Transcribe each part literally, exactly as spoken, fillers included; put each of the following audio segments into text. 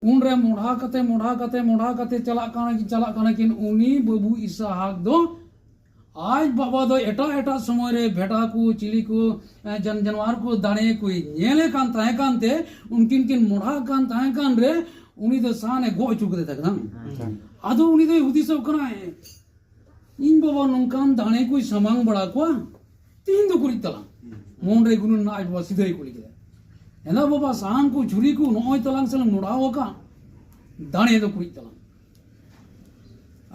ᱩᱱᱨᱮ ᱢᱚᱰᱷᱟ ᱠᱟᱛᱮ, ᱢᱚᱰᱷᱟ ᱠᱟᱛᱮ, ᱢᱚᱰᱷᱟ ᱠᱟᱛᱮ ᱪᱟᱞᱟᱜ ᱠᱟᱱᱟ, ᱪᱟᱞᱟᱜ ᱠᱟᱱᱟ ᱠᱤᱱ᱾ ᱩᱱᱤ ᱵᱟᱹᱵᱩ ᱤᱥᱟᱦᱟᱠ ᱫᱚ ᱟᱡ ᱵᱟᱵᱟ ᱫᱚ ᱮᱴᱟᱜ ᱮᱴᱟᱜ ᱥᱚᱢᱚᱭ ᱨᱮ ᱵᱷᱮᱰᱟ ᱠᱚ, ᱪᱤᱞᱤ ᱠᱚ, ᱮ, ᱡᱟᱱ-, ᱡᱟᱱᱣᱟᱨ ᱠᱚ ᱫᱟᱲᱮ ᱠᱚᱭ ᱧᱮᱞᱮ ᱠᱟᱱ ᱛᱟᱦᱮᱸ ᱠᱟᱱᱛᱮ, ᱩᱱᱠᱤᱱ ᱠᱤᱱ ᱢᱚᱰᱷᱟ ᱠᱟᱱ ᱛᱟᱦᱮᱸ ᱠᱟᱱ ᱨᱮ ᱩᱱᱤ ᱫᱚ ᱥᱟᱱ ᱮ ᱜᱚᱜ ᱦᱚᱪᱚ ᱠᱮᱫᱮ ᱛᱟᱦᱮᱸ ᱠᱟᱱᱟ᱾ ᱟᱫᱚ ᱩᱱᱤ ᱫᱚᱭ ᱦᱩᱫᱤᱥᱚᱜ ᱠᱟᱱᱟ, "ᱤᱧ ᱵᱟᱵᱟ ᱱᱚᱝᱠᱟᱱ ᱫᱟᱲᱮ ᱠᱚᱭ ᱥᱟᱢᱟᱝ ᱵᱟᱲᱟ ᱠᱚᱣᱟ, ᱛᱤᱦᱤᱧ ᱫᱚ ᱠᱩᱲᱤᱫ ᱛᱟᱞᱟᱝ?" ᱢᱚᱱ ᱨᱮ ᱜᱩᱱᱟᱹᱱ ᱟᱡ ᱵᱟᱵᱟ ᱥᱤᱫᱷᱟᱹᱭ ᱠᱩᱞᱤ ᱠᱮᱫᱟ, "ᱮᱱᱟ ᱵᱟᱵᱟ, ᱥᱟᱦᱟᱱ ᱠᱚ, ᱪᱷᱩᱨᱤ ᱠᱚ ᱱᱚᱜᱼᱚᱭ ᱛᱟᱞᱟᱝ ᱥᱮ ᱢᱚᱰᱟᱣ ᱟᱠᱟᱫ, ᱫᱟᱲᱮ ᱫᱚ ᱠᱩᱲᱤᱫ ᱛᱟᱞᱟᱝ?"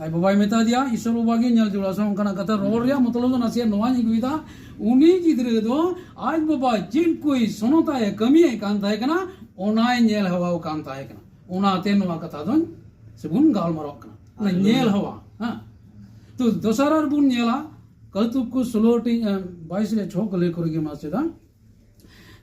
ᱟᱡ ᱵᱟᱵᱟᱭ ᱢᱮᱛᱟ ᱫᱮᱭᱟ, ᱤᱥᱚᱨ ᱵᱟᱵᱟ ᱜᱮ ᱧᱮᱞ ᱡᱚᱲᱟ ᱥᱮ ᱚᱱᱠᱟᱱᱟᱜ ᱠᱟᱛᱷᱟ ᱨᱚᱲ ᱨᱮᱭᱟᱜ ᱢᱚᱛᱞᱚᱵ ᱫᱚ ᱱᱟᱥᱮᱭᱟᱜ ᱱᱚᱣᱟᱧ ᱟᱹᱜᱩᱭᱮᱫᱟ, ᱩᱱᱤ ᱜᱤᱫᱽᱨᱟᱹ ᱫᱚ ᱟᱡ ᱵᱟᱵᱟ ᱪᱮᱫ ᱠᱚᱭ ᱥᱚᱱᱚᱛᱟᱭ ᱠᱟᱹᱢᱤᱭᱮᱫ ᱠᱟᱱ ᱛᱟᱦᱮᱸ ᱠᱟᱱᱟ, ᱚᱱᱟᱭ ᱧᱮᱞ ᱦᱮᱣᱟ ᱠᱟᱱ ᱛᱟᱦᱮᱸ ᱠᱟᱱᱟ᱾ ᱚᱱᱟᱛᱮ ᱱᱚᱣᱟ ᱠᱟᱛᱷᱟ ᱫᱚᱧ ᱥᱮᱵᱚᱱ ᱜᱟᱞᱢᱟᱨᱟᱣ ᱠᱟᱱᱟ, ᱚᱱᱟ ᱧᱮᱞ ᱦᱮᱣᱟ᱾ ᱦᱮᱸ, ᱛᱚ ᱫᱚᱥᱟᱨ ᱟᱨ ᱵᱚᱱ ᱧᱮᱞᱟ, ᱠᱟᱹᱣᱛᱩᱠ ᱠᱚ ᱥᱳᱞᱳ ᱴᱤ, ᱮ, ᱵᱟᱭᱤᱥ ᱨᱮ ᱪᱷᱚ ᱠᱚ ᱞᱟᱹᱭ ᱠᱚᱨᱮ ᱜᱮ ᱢᱟ ᱪᱮᱫᱟ,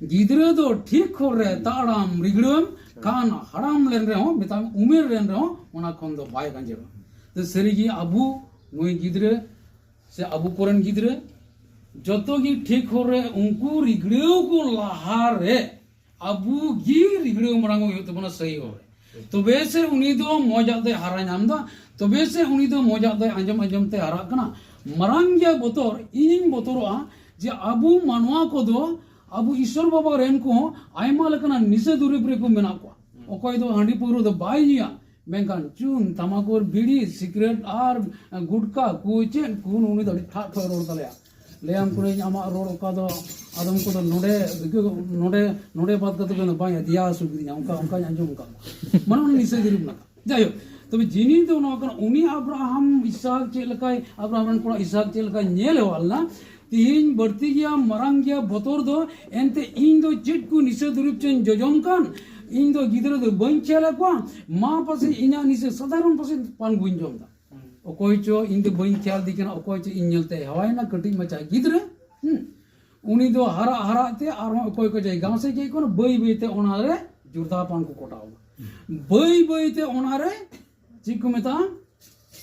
ᱜᱤᱫᱽᱨᱟᱹ ᱫᱚ ᱴᱷᱤᱠ ᱦᱚᱨ ᱨᱮ ᱛᱟᱲᱟᱢ ᱨᱤᱜᱲᱟᱹᱣᱮᱢ ᱠᱷᱟᱱ, ᱦᱟᱲᱟᱢ ᱞᱮᱱ ᱨᱮᱦᱚᱸ, ᱢᱮᱛᱟᱜ ᱢᱮ, ᱩᱢᱮᱨ ᱞᱮᱱ ᱨᱮᱦᱚᱸ, ᱚᱱᱟ ᱠᱷᱚᱱ ᱫᱚ ᱵᱟᱭ ᱜᱟᱸᱡᱮᱲᱚᱜᱼᱟ᱾ ᱛᱚ ᱥᱟᱹᱨᱤᱜᱮ ᱟᱵᱚ ᱱᱩᱭ ᱜᱤᱫᱽᱨᱟᱹ ᱥᱮ ᱟᱵᱚ ᱠᱚᱨᱮᱱ ᱜᱤᱫᱽᱨᱟᱹ ᱡᱚᱛᱚ ᱜᱮ ᱴᱷᱤᱠ ᱦᱚᱨ ᱨᱮ ᱩᱱᱠᱩ ᱨᱤᱜᱲᱟᱹᱣ ᱠᱚ ᱞᱟᱦᱟ ᱨᱮ ᱟᱵᱚ ᱜᱮ ᱨᱤᱜᱲᱟᱹᱣ ᱢᱟᱲᱟᱝ ᱦᱩᱭᱩᱜ ᱛᱟᱵᱚᱱᱟ ᱥᱟᱹᱦᱤ ᱦᱚᱨ ᱨᱮ᱾ ᱛᱚᱵᱮ ᱥᱮ ᱩᱱᱤ ᱫᱚ ᱢᱚᱡᱟᱜ ᱫᱚᱭ ᱦᱟᱨᱟ ᱧᱟᱢ ᱮᱫᱟ, ᱛᱚᱵᱮ ᱥᱮ ᱩᱱᱤ ᱫᱚ ᱢᱚᱡᱟᱜ ᱫᱚᱭ ᱟᱸᱡᱚᱢ ᱟᱸᱡᱚᱢ ᱛᱮ ᱦᱟᱨᱟᱜ ᱠᱟᱱᱟ᱾ ᱢᱟᱨᱟᱝ ᱜᱮ ᱵᱚᱛᱚᱨ, ᱤᱧᱤᱧ ᱵᱚᱛᱚᱨᱚᱜᱼᱟ ᱡᱮ ᱟᱵᱚ ᱢᱟᱱᱣᱟ ᱠᱚᱫᱚ, ᱟᱵᱚ ᱤᱥᱚᱨ ᱵᱟᱵᱟ ᱨᱮᱱ ᱠᱚᱦᱚᱸ ᱟᱭᱢᱟ ᱞᱮᱠᱟᱱᱟᱜ ᱱᱤᱥᱟᱹ ᱫᱩᱨᱤᱵᱽ ᱨᱮᱠᱚ ᱢᱮᱱᱟᱜ ᱠᱚᱣᱟ᱾ ᱚᱠᱚᱭ ᱫᱚ ᱦᱟᱺᱰᱤ ᱯᱟᱹᱣᱨᱟᱹ ᱫᱚ ᱵᱟᱭ ᱧᱩᱭᱟ, ᱢᱮᱱᱠᱷᱟᱱ ᱪᱩᱱ, ᱛᱟᱢᱟᱠᱩᱨ, ᱵᱤᱲᱤ, ᱥᱤᱜᱨᱮᱴ ᱟᱨ ᱜᱩᱴᱠᱟ ᱠᱚ ᱪᱮᱫ ᱠᱚ, ᱩᱱᱤ ᱫᱚ ᱟᱹᱰᱤ ᱴᱷᱟᱴ ᱴᱷᱚᱴ ᱨᱚᱲ ᱛᱟᱞᱮᱭᱟ᱾ ᱞᱟᱹᱭᱟᱢ ᱠᱟᱹᱱᱟᱹᱧ, ᱟᱢᱟᱜ ᱨᱚᱲ ᱚᱠᱟ ᱫᱚ ᱟᱫᱚᱢ ᱠᱚᱫᱚ ᱱᱚᱰᱮ, ᱱᱚᱰᱮ, ᱱᱚᱰᱮ ᱵᱟᱫ ᱠᱟᱛᱮ ᱫᱚ ᱵᱟᱝ, ᱫᱮᱭᱟ ᱦᱟᱹᱥᱩ ᱠᱤᱫᱤᱧᱟ, ᱚᱱᱠᱟ, ᱚᱱᱠᱟᱧ ᱟᱸᱡᱚᱢ ᱟᱠᱟᱫ᱾ ᱢᱟᱱᱮ ᱚᱱᱟ ᱱᱤᱥᱟᱹ ᱡᱩᱨᱤ ᱢᱮᱱᱟᱜᱼᱟ᱾ ᱡᱟᱭᱦᱳᱠ, ᱛᱚᱵᱮ ᱡᱤᱱᱤᱥ ᱫᱚ ᱱᱚᱣᱟ ᱠᱟᱱᱟ, ᱩᱱᱤ ᱟᱵᱨᱟᱦᱟᱢ, ᱤᱥᱟᱠ ᱪᱮᱫ ᱞᱮᱠᱟᱭ, ᱟᱵᱨᱟᱦᱟᱢ ᱨᱮᱱ ᱠᱚᱲᱟ ᱤᱥᱟᱠ ᱪᱮᱫ ᱞᱮᱠᱟᱭ ᱧᱮᱞ ᱦᱮᱣᱟ ᱞᱮᱱᱟ, ᱛᱤᱦᱤᱧ ᱵᱟᱹᱲᱛᱤ ᱜᱮᱭᱟ, ᱢᱟᱨᱟᱝ ᱜᱮᱭᱟ, ᱵᱚᱛᱚᱨ ᱫᱚ, ᱮᱱᱛᱮ ᱤᱧ ᱫᱚ ᱪᱮᱫ ᱠᱚ ᱱᱤᱥᱟᱹ ᱫᱩᱨᱤᱵᱽ ᱪᱚᱧ ᱡᱚᱡᱚᱢ ᱠᱟᱱ, ᱤᱧ ᱫᱚ ᱜᱤᱫᱽᱨᱟᱹ ᱫᱚ ᱵᱟᱹᱧ ᱠᱷᱮᱭᱟᱞ ᱟᱠᱚᱣᱟ, ᱢᱟ ᱯᱟᱥᱮᱡ ᱤᱧᱟᱹᱜ ᱱᱤᱥᱟᱹ ᱥᱟᱫᱷᱟᱨᱚᱱ ᱯᱟᱥᱮᱡ ᱯᱟᱱ ᱵᱟᱹᱧ ᱡᱚᱢ ᱮᱫᱟ᱾ ᱚᱠᱚᱭ ᱪᱚ ᱤᱧ ᱫᱚ ᱵᱟᱹᱧ ᱠᱷᱮᱭᱟᱞ ᱫᱤ ᱠᱟᱱᱟ, ᱚᱠᱚᱭ ᱪᱚ ᱤᱧ ᱧᱮᱞᱛᱮ ᱦᱮᱣᱟᱭᱮᱱᱟ, ᱠᱟᱹᱴᱤᱡ ᱢᱟᱪᱷᱟ ᱜᱤᱫᱽᱨᱟᱹ᱾ ᱦᱩᱸ᱾ ᱩᱱᱤ ᱫᱚ ᱦᱟᱨᱟᱜ ᱦᱟᱨᱟᱜ ᱛᱮ ᱟᱨᱦᱚᱸ ᱚᱠᱚᱭ ᱠᱚ ᱡᱟᱭᱜᱟ ᱥᱮᱫ ᱪᱮᱫ ᱠᱚ, ᱵᱟᱹᱭ ᱵᱟᱹᱭ ᱛᱮ ᱚᱱᱟᱨᱮ ᱡᱚᱨᱫᱟ ᱯᱟᱱ ᱠᱚ ᱠᱚᱴᱟᱣ ᱮᱫᱟ᱾ ᱵᱟᱹᱭ ᱵᱟᱹᱭ ᱛᱮ ᱚᱱᱟᱨᱮ ᱪᱮᱫ ᱠᱚ ᱢᱮᱛᱟᱜᱼᱟ,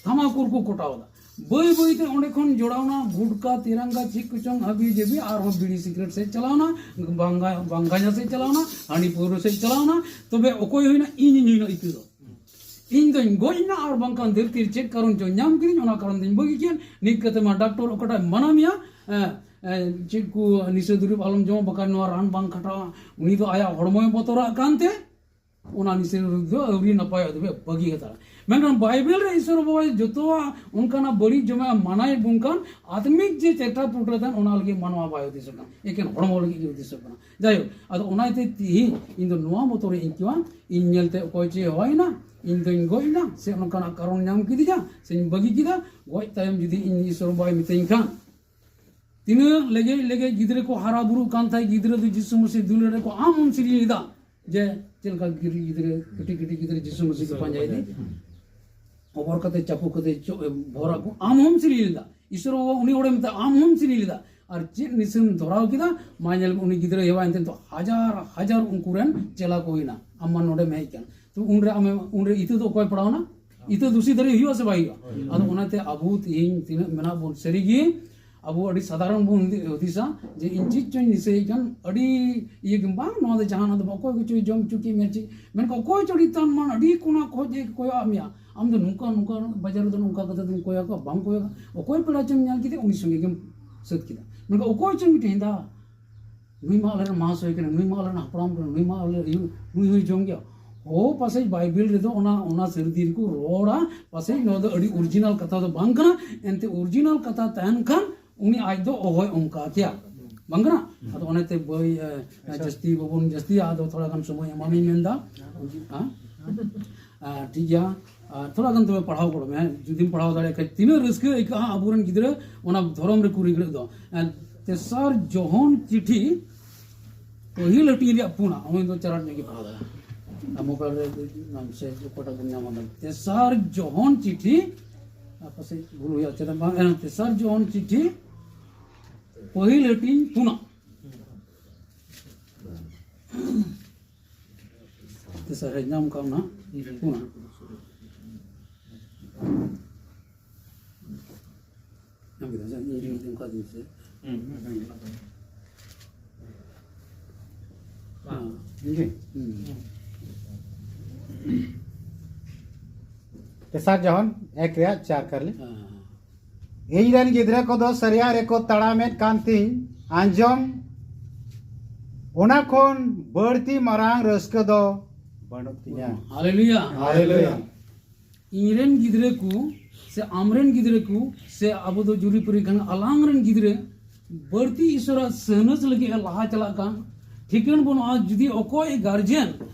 ᱛᱷᱟᱢᱟᱠᱩᱨ ᱠᱚ ᱠᱚᱴᱟᱣ ᱮᱫᱟ᱾ ᱵᱟᱹᱭ ᱵᱟᱹᱭ ᱛᱮ ᱚᱸᱰᱮ ᱠᱷᱚᱱ ᱡᱚᱲᱟᱣᱱᱟ ᱜᱩᱴᱠᱟ, ᱛᱤᱨᱟᱝᱜᱟ, ᱪᱮᱫ ᱠᱚᱪᱚᱝ ᱦᱟᱹᱵᱤ ᱡᱟᱹᱵᱤ, ᱟᱨᱦᱚᱸ ᱵᱤᱲᱤ ᱥᱤᱜᱨᱮᱴ ᱥᱮᱫ ᱪᱟᱞᱟᱣᱱᱟ, ᱵᱟᱝᱜᱟ-, ᱵᱟᱝᱜᱟᱧᱟ ᱥᱮᱫ ᱪᱟᱞᱟᱣᱱᱟ, ᱦᱟᱺᱰᱤ ᱯᱟᱹᱣᱨᱟᱹ ᱥᱮᱫ ᱪᱟᱞᱟᱣᱱᱟ᱾ ᱛᱚᱵᱮ ᱚᱠᱚᱭ ᱦᱩᱭᱱᱟ? ᱤᱧᱤᱧ ᱦᱩᱭᱱᱟ ᱤᱛᱟᱹ ᱫᱚ᱾ ᱤᱧ ᱫᱚᱧ ᱜᱚᱡ ᱮᱱᱟ, ᱟᱨ ᱵᱟᱝᱠᱷᱟᱱ ᱫᱷᱟᱹᱨᱛᱤ ᱨᱮ ᱪᱮᱫ ᱠᱟᱨᱚᱱ ᱪᱚ ᱧᱟᱢ ᱠᱤᱫᱤᱧ, ᱚᱱᱟ ᱠᱟᱨᱚᱱ ᱛᱮᱧ ᱵᱟᱹᱜᱤ ᱠᱮᱫ᱾ ᱱᱤᱛ ᱠᱟᱛᱮ ᱢᱟ ᱰᱟᱠᱛᱚᱨ ᱚᱠᱟᱴᱟᱜ ᱢᱟᱱᱟ ᱢᱮᱭᱟ, ᱮ, ᱮ, ᱪᱮᱫ ᱠᱚ ᱱᱤᱥᱟᱹ ᱫᱩᱨᱤᱵ ᱟᱞᱚᱢ ᱡᱚᱢᱟ, ᱵᱟᱠᱷᱟᱱ ᱱᱚᱣᱟ ᱨᱟᱱ ᱵᱟᱝ ᱠᱷᱟᱴᱟᱜᱼᱟ᱾ ᱩᱱᱤ ᱫᱚ ᱟᱭᱟᱜ ᱦᱚᱲᱢᱚᱭ ᱵᱚᱛᱚᱨᱟᱜ ᱠᱟᱱᱛᱮ ᱚᱱᱟ ᱱᱤᱥᱟᱹ ᱫᱩᱨᱤᱵ ᱫᱚ ᱟᱹᱣᱨᱤ ᱱᱟᱯᱟᱭᱚᱜ ᱫᱷᱟᱹᱵᱤᱡ ᱵᱟᱹᱜᱤ ᱦᱟᱛᱟᱲᱟ᱾ ᱢᱮᱱᱠᱷᱟᱱ ᱵᱟᱭᱵᱮᱞ ᱨᱮ ᱤᱥᱚᱨ ᱵᱟᱵᱟᱭ ᱡᱚᱛᱚᱣᱟᱜ ᱚᱱᱠᱟᱱᱟᱜ ᱵᱟᱹᱲᱤᱡ ᱡᱚᱢᱟᱜ ᱢᱟᱱᱟᱭᱮᱫ ᱵᱚᱱ ᱠᱷᱟᱱ, ᱟᱛᱢᱤᱠ ᱡᱮ ᱪᱮᱴᱟ ᱯᱩᱴᱨᱟᱹ ᱛᱟᱦᱮᱱ, ᱚᱱᱟ ᱞᱟᱹᱜᱤᱫ ᱢᱟᱱᱣᱟ ᱵᱟᱭ ᱦᱩᱫᱤᱥᱚᱜ ᱠᱟᱱᱟ, ᱮᱠᱮᱱ ᱦᱚᱲᱢᱚ ᱞᱟᱹᱜᱤᱫ ᱜᱮ ᱦᱩᱫᱤᱥᱚᱜ ᱠᱟᱱᱟ᱾ ᱡᱟᱭᱦᱳᱠ, ᱟᱫᱚ ᱚᱱᱟᱛᱮ ᱛᱤᱦᱤᱧ ᱤᱧ ᱫᱚ ᱱᱚᱣᱟ ᱵᱚᱛᱚᱨ ᱤᱧ ᱟᱹᱭᱠᱟᱹᱣᱟ, ᱤᱧ ᱧᱮᱞᱛᱮ ᱚᱠᱚᱭ ᱪᱮ ᱦᱚᱦᱚᱭᱮᱱᱟ, ᱤᱧ ᱫᱚᱧ ᱜᱚᱡ ᱮᱱᱟ, ᱥᱮ ᱚᱱᱠᱟᱱᱟᱜ ᱠᱟᱨᱚᱱ ᱧᱟᱢ ᱠᱤᱫᱤᱧᱟ, ᱥᱮᱧ ᱵᱟᱹᱜᱤ ᱠᱮᱫᱟ᱾ ᱜᱚᱡ ᱛᱟᱭᱚᱢ ᱡᱩᱫᱤ ᱤᱧ ᱤᱥᱚᱨ ᱵᱟᱭ ᱢᱤᱛᱟᱹᱧ ᱠᱷᱟᱱ, ᱛᱤᱱᱟᱹᱜ ᱞᱮᱜᱮᱡ ᱞᱮᱜᱮᱡ ᱜᱤᱫᱽᱨᱟᱹ ᱠᱚ ᱦᱟᱨᱟ ᱵᱩᱨᱩᱜ ᱠᱟᱱ ᱛᱟᱦᱮᱸᱫ, ᱜᱤᱫᱽᱨᱟᱹ ᱫᱚ ᱡᱤᱥᱩ ᱢᱟᱹᱥᱤ ᱫᱩᱞᱟᱹᱲ ᱨᱮᱠᱚ ᱟᱢ ᱦᱚᱢ ᱥᱤᱨᱤᱧ ᱞᱮᱫᱟ, ᱡᱮ ᱪᱮᱫ ᱞᱮᱠᱟ ᱜᱤᱫᱽᱨᱟᱹ, ᱜᱤᱫᱽᱨᱟᱹ, ᱠᱟᱹᱴᱤᱡ ᱠᱟᱹᱴᱤᱡ ᱜᱤᱫᱽᱨᱟᱹ ᱡᱤᱥᱩ ᱢᱟᱹᱥᱤ ᱠᱚ ᱯᱟᱸᱡᱟᱭᱮᱫᱮ, ᱚᱵᱚᱨ ᱠᱟᱛᱮ ᱪᱟᱯᱚ ᱠᱟᱛᱮ ᱪᱚ-, ᱵᱷᱚᱨᱟ ᱠᱚ ᱟᱢ ᱦᱚᱢ ᱥᱤᱨᱤᱧ ᱞᱮᱫᱟ᱾ ᱤᱥᱚᱨ ᱵᱟᱵᱟ ᱩᱱᱤ ᱦᱚᱲᱮ ᱢᱮᱛᱟᱜ ᱟᱢ ᱦᱚᱢ ᱥᱤᱨᱤᱧ ᱞᱮᱫᱟ᱾ ᱟᱨ ᱪᱮᱫ ᱱᱤᱥᱟᱹᱢ ᱫᱷᱚᱨᱟᱣ ᱠᱮᱫᱟ? ᱢᱟ ᱧᱮᱞ ᱢᱮ, ᱩᱱᱤ ᱜᱤᱫᱽᱨᱟᱹ ᱦᱮᱣᱟ ᱮᱱᱛᱮ ᱱᱤᱛᱚᱜ ᱦᱟᱡᱟᱨ ᱦᱟᱡᱟᱨ ᱩᱱᱠᱩ ᱨᱮᱱ ᱪᱮᱞᱟ ᱠᱚ ᱦᱩᱭᱱᱟ, ᱟᱢ ᱢᱟ ᱱᱚᱰᱮᱢ ᱦᱮᱡ ᱟᱠᱟᱱ᱾ ᱛᱚ ᱩᱱᱨᱮ ᱟᱢᱮ, ᱩᱱᱨᱮ ᱤᱛᱟᱹ ᱫᱚ ᱚᱠᱚᱭ ᱯᱟᱲᱟᱣᱱᱟ? ᱤᱛᱟᱹ ᱫᱩᱥᱤ ᱫᱟᱨᱮ ᱦᱩᱭᱩᱜᱼᱟ ᱥᱮ ᱵᱟᱭ ᱦᱩᱭᱩᱜᱼᱟ? ᱦᱩᱭᱩᱜᱼᱟ᱾ ᱟᱫᱚ ᱚᱱᱟᱛᱮ ᱟᱵᱚ ᱛᱮᱦᱮᱧ ᱛᱤᱱᱟᱹᱜ ᱢᱮᱱᱟᱜ ᱵᱚᱱ, ᱥᱟᱹᱨᱤᱜᱮ ᱟᱵᱚ ᱟᱹᱰᱤ ᱥᱟᱫᱷᱟᱨᱚᱱ ᱵᱚᱱ ᱦᱩᱫᱤ-, ᱦᱩᱫᱤᱥᱟ ᱡᱮ ᱤᱧ ᱪᱮᱫ ᱪᱚᱧ ᱫᱤᱥᱟᱹᱭᱮᱫ ᱠᱟᱱ, ᱟᱹᱰᱤ ᱤᱭᱟᱹ ᱜᱮ ᱵᱟᱝ, ᱱᱚᱣᱟ ᱫᱚ ᱡᱟᱦᱟᱱᱟᱜ ᱫᱚ ᱵᱟᱝ, ᱚᱠᱚᱭ ᱠᱚᱪᱚᱭ ᱡᱚᱢ ᱦᱚᱪᱚ ᱠᱮᱫ ᱢᱮᱭᱟ ᱪᱮᱫ, ᱢᱮᱱᱠᱷᱟᱱ ᱚᱠᱚᱭ ᱪᱚ ᱟᱹᱰᱤ ᱛᱟᱱ ᱢᱟᱱ ᱟᱹᱰᱤ ᱠᱚᱱᱟ ᱠᱷᱚᱡ ᱮ ᱠᱚᱭᱚᱜ ᱟᱫ ᱢᱮᱭᱟ, ᱟᱢ ᱫᱚ ᱱᱚᱝᱠᱟ ᱱᱚᱝᱠᱟ ᱵᱟᱡᱟᱨ ᱨᱮᱫᱚ ᱱᱚᱝᱠᱟ ᱠᱟᱛᱮ ᱫᱚᱢ ᱠᱚᱭᱟ ᱠᱚᱣᱟ, ᱵᱟᱝ ᱠᱚᱭᱟ ᱠᱚᱣᱟ, ᱚᱠᱚᱭ ᱯᱮᱲᱟ ᱪᱚᱢ ᱧᱮᱞ ᱠᱮᱫᱮ ᱩᱱᱤ ᱥᱚᱸᱜᱮ ᱜᱮᱢ ᱥᱟᱹᱛ ᱠᱮᱫᱟ, ᱢᱮᱱᱠᱷᱟᱱ ᱚᱠᱚᱭ ᱪᱚ ᱢᱤᱫᱴᱮᱱ ᱦᱮᱸᱫᱟ ᱱᱩᱭ ᱢᱟ ᱟᱞᱮᱨᱮᱱ ᱢᱟᱦᱟᱥᱚᱭ ᱠᱟᱱᱟ, ᱱᱩᱭ ᱢᱟ ᱟᱞᱮᱨᱮᱱ ᱦᱟᱯᱲᱟᱢ ᱠᱟᱱᱟ, ᱱᱩᱭ ᱢᱟ ᱟᱞᱮ ᱤᱭᱟᱹ, ᱱᱩᱭ ᱦᱚᱸᱭ ᱡᱚᱢ ᱜᱮᱭᱟ᱾ ᱦᱳ, ᱯᱟᱥᱮᱡ ᱵᱟᱭᱵᱮᱞ ᱨᱮᱫᱚ ᱚᱱᱟ, ᱚᱱᱟ ᱥᱟᱹᱨᱫᱤ ᱨᱮᱠᱚ ᱨᱚᱲᱟ, ᱯᱟᱥᱮᱡ ᱱᱚᱣᱟ ᱫᱚ ᱟᱹᱰᱤ ᱚᱨᱤᱡᱤᱱᱟᱞ ᱠᱟᱛᱷᱟ ᱫᱚ ᱵᱟᱝ ᱠᱟᱱᱟ᱾ ᱮᱱᱛᱮ ᱚᱨᱤᱡᱤᱱᱟᱞ ᱠᱟᱛᱷᱟ ᱛᱟᱦᱮᱱ ᱠᱷᱟᱱ ᱩᱱᱤ ᱟᱡ ᱫᱚ ᱚᱦᱚᱭ ᱚᱱᱠᱟ ᱠᱮᱭᱟ, ᱵᱟᱝ ᱠᱟᱱᱟ? ᱟᱫᱚ ᱚᱱᱟᱛᱮ ᱵᱳᱭ, ᱮ, ᱡᱟᱹᱥᱛᱤ ᱵᱟᱵᱚᱱ ᱡᱟᱹᱥᱛᱤᱭᱟ, ᱟᱫᱚ ᱛᱷᱚᱲᱟ ᱜᱟᱱ ᱥᱚᱢᱚᱭ ᱮᱢᱟᱢᱤᱧ ᱢᱮᱱᱫᱟ᱾ ᱦᱮᱸ? ᱟᱨ ᱴᱷᱤᱠ ᱜᱮᱭᱟ, ᱟᱨ ᱛᱷᱚᱲᱟ ᱜᱟᱱ ᱛᱚᱵᱮ ᱯᱟᱲᱦᱟᱣ ᱜᱚᱲᱚ ᱢᱮ, ᱡᱩᱫᱤᱢ ᱯᱟᱲᱦᱟᱣ ᱫᱟᱲᱮᱭᱟᱜ ᱠᱷᱟᱡ᱾ ᱛᱤᱱᱟᱹᱜ ᱨᱟᱹᱥᱠᱟᱹ ᱟᱹᱭᱠᱟᱹᱜᱼᱟ ᱟᱵᱚᱨᱮᱱ ᱜᱤᱫᱽᱨᱟᱹ ᱚᱱᱟ ᱫᱷᱚᱨᱚᱢ ᱨᱮᱠᱚ ᱨᱤᱜᱲᱟᱹᱜ ᱫᱚ᱾ ᱟᱨ ᱛᱮᱥᱟᱨ ᱡᱚᱦᱚᱱ ᱪᱤᱴᱷᱤ ᱯᱟᱹᱦᱤᱞ ᱦᱟᱹᱴᱤᱧ ᱨᱮᱭᱟᱜ ᱯᱩᱱᱟ, ᱩᱱᱤ ᱫᱚ ᱪᱟᱨᱟᱴ ᱧᱚᱜ ᱜᱮ ᱯᱟᱲᱦᱟᱣ ᱫᱟᱲᱮᱭᱟᱜᱼᱟ᱾ ᱟᱨ ᱢᱳᱵᱟᱭᱤᱞ ᱨᱮ ᱥᱮ ᱚᱠᱟᱴᱟᱜ ᱵᱚᱱ ᱧᱟᱢᱟ ᱵᱟᱝ? ᱛᱮᱥᱟᱨ ᱡᱚᱦᱚᱱ ᱪᱤᱴᱷᱤ, ᱟᱨ ᱯᱟᱥᱮᱡ ᱵᱷᱩᱞ ᱦᱩᱭᱩᱜᱼᱟ, ᱪᱮᱫᱟᱜ ᱵᱟᱝ? ᱦᱮᱸ, ᱛᱮᱥᱟᱨ ᱡᱚᱦᱚᱱ ᱪᱤᱴᱷᱤ ᱯᱟᱹᱦᱤᱞ ᱦᱟᱹᱴᱤᱧ ᱯᱩᱱᱟ᱾ ᱛᱮᱥᱟᱨ ᱦᱮᱡ ᱧᱟᱢ ᱠᱟᱜ ᱱᱟᱦᱟᱜ ᱯᱩᱱᱟ᱾ ᱧᱟᱢ ᱠᱮᱫᱟ ᱥᱮ? ᱤᱧ ᱨᱮᱱ ᱚᱱᱠᱟ ᱫᱤᱱ ᱥᱮ᱾ ᱦᱩᱸ, ᱦᱩᱸ, ᱦᱩᱸ᱾ ᱦᱮᱸ᱾ ᱦᱩᱸ᱾ ᱛᱮᱥᱟᱨ ᱡᱚᱦᱚᱱ ᱮᱠ ᱨᱮᱭᱟᱜ ᱪᱟᱨ ᱠᱟᱨᱞᱤ᱾ ᱦᱮᱸ᱾ ᱤᱧ ᱨᱮᱱ ᱜᱤᱫᱽᱨᱟᱹ ᱠᱚᱫᱚ ᱥᱟᱹᱨᱤᱭᱟᱜ ᱨᱮᱠᱚ ᱛᱟᱲᱟᱢᱮᱫ ᱠᱟᱱ ᱛᱤᱧ ᱟᱸᱡᱚᱢ, ᱚᱱᱟ ᱠᱷᱚᱱ ᱵᱟᱹᱲᱛᱤ ᱢᱟᱨᱟᱝ ᱨᱟᱹᱥᱠᱟᱹ ᱫᱚ ᱵᱟᱹᱱᱩᱜ ᱛᱤᱧᱟ᱾ ᱦᱟᱞᱮᱞᱩᱭᱟ᱾ ᱦᱟᱞᱮᱞᱩᱭᱟ᱾ ᱤᱧ ᱨᱮᱱ ᱜᱤᱫᱽᱨᱟᱹ ᱠᱚ ᱥᱮ ᱟᱢ ᱨᱮᱱ ᱜᱤᱫᱽᱨᱟᱹ ᱠᱚ ᱥᱮ ᱟᱵᱚ ᱫᱚ ᱡᱩᱨᱤᱯᱩᱨᱤ ᱠᱟᱱᱟ, ᱟᱞᱟᱝ ᱨᱮᱱ ᱜᱤᱫᱽᱨᱟᱹ ᱵᱟᱹᱲᱛᱤ ᱤᱥᱚᱨᱟᱜ ᱥᱟᱹᱦᱱᱟᱹᱥ ᱞᱟᱹᱜᱤᱫ ᱮ ᱞᱟᱦᱟ ᱪᱟᱞᱟᱜ ᱠᱟᱱ ᱴᱷᱤᱠᱟᱹᱱ ᱵᱟᱹᱱᱩᱜᱼᱟ᱾ ᱡᱩᱫᱤ ᱚᱠᱚᱭ ᱜᱟᱨᱡᱮᱱ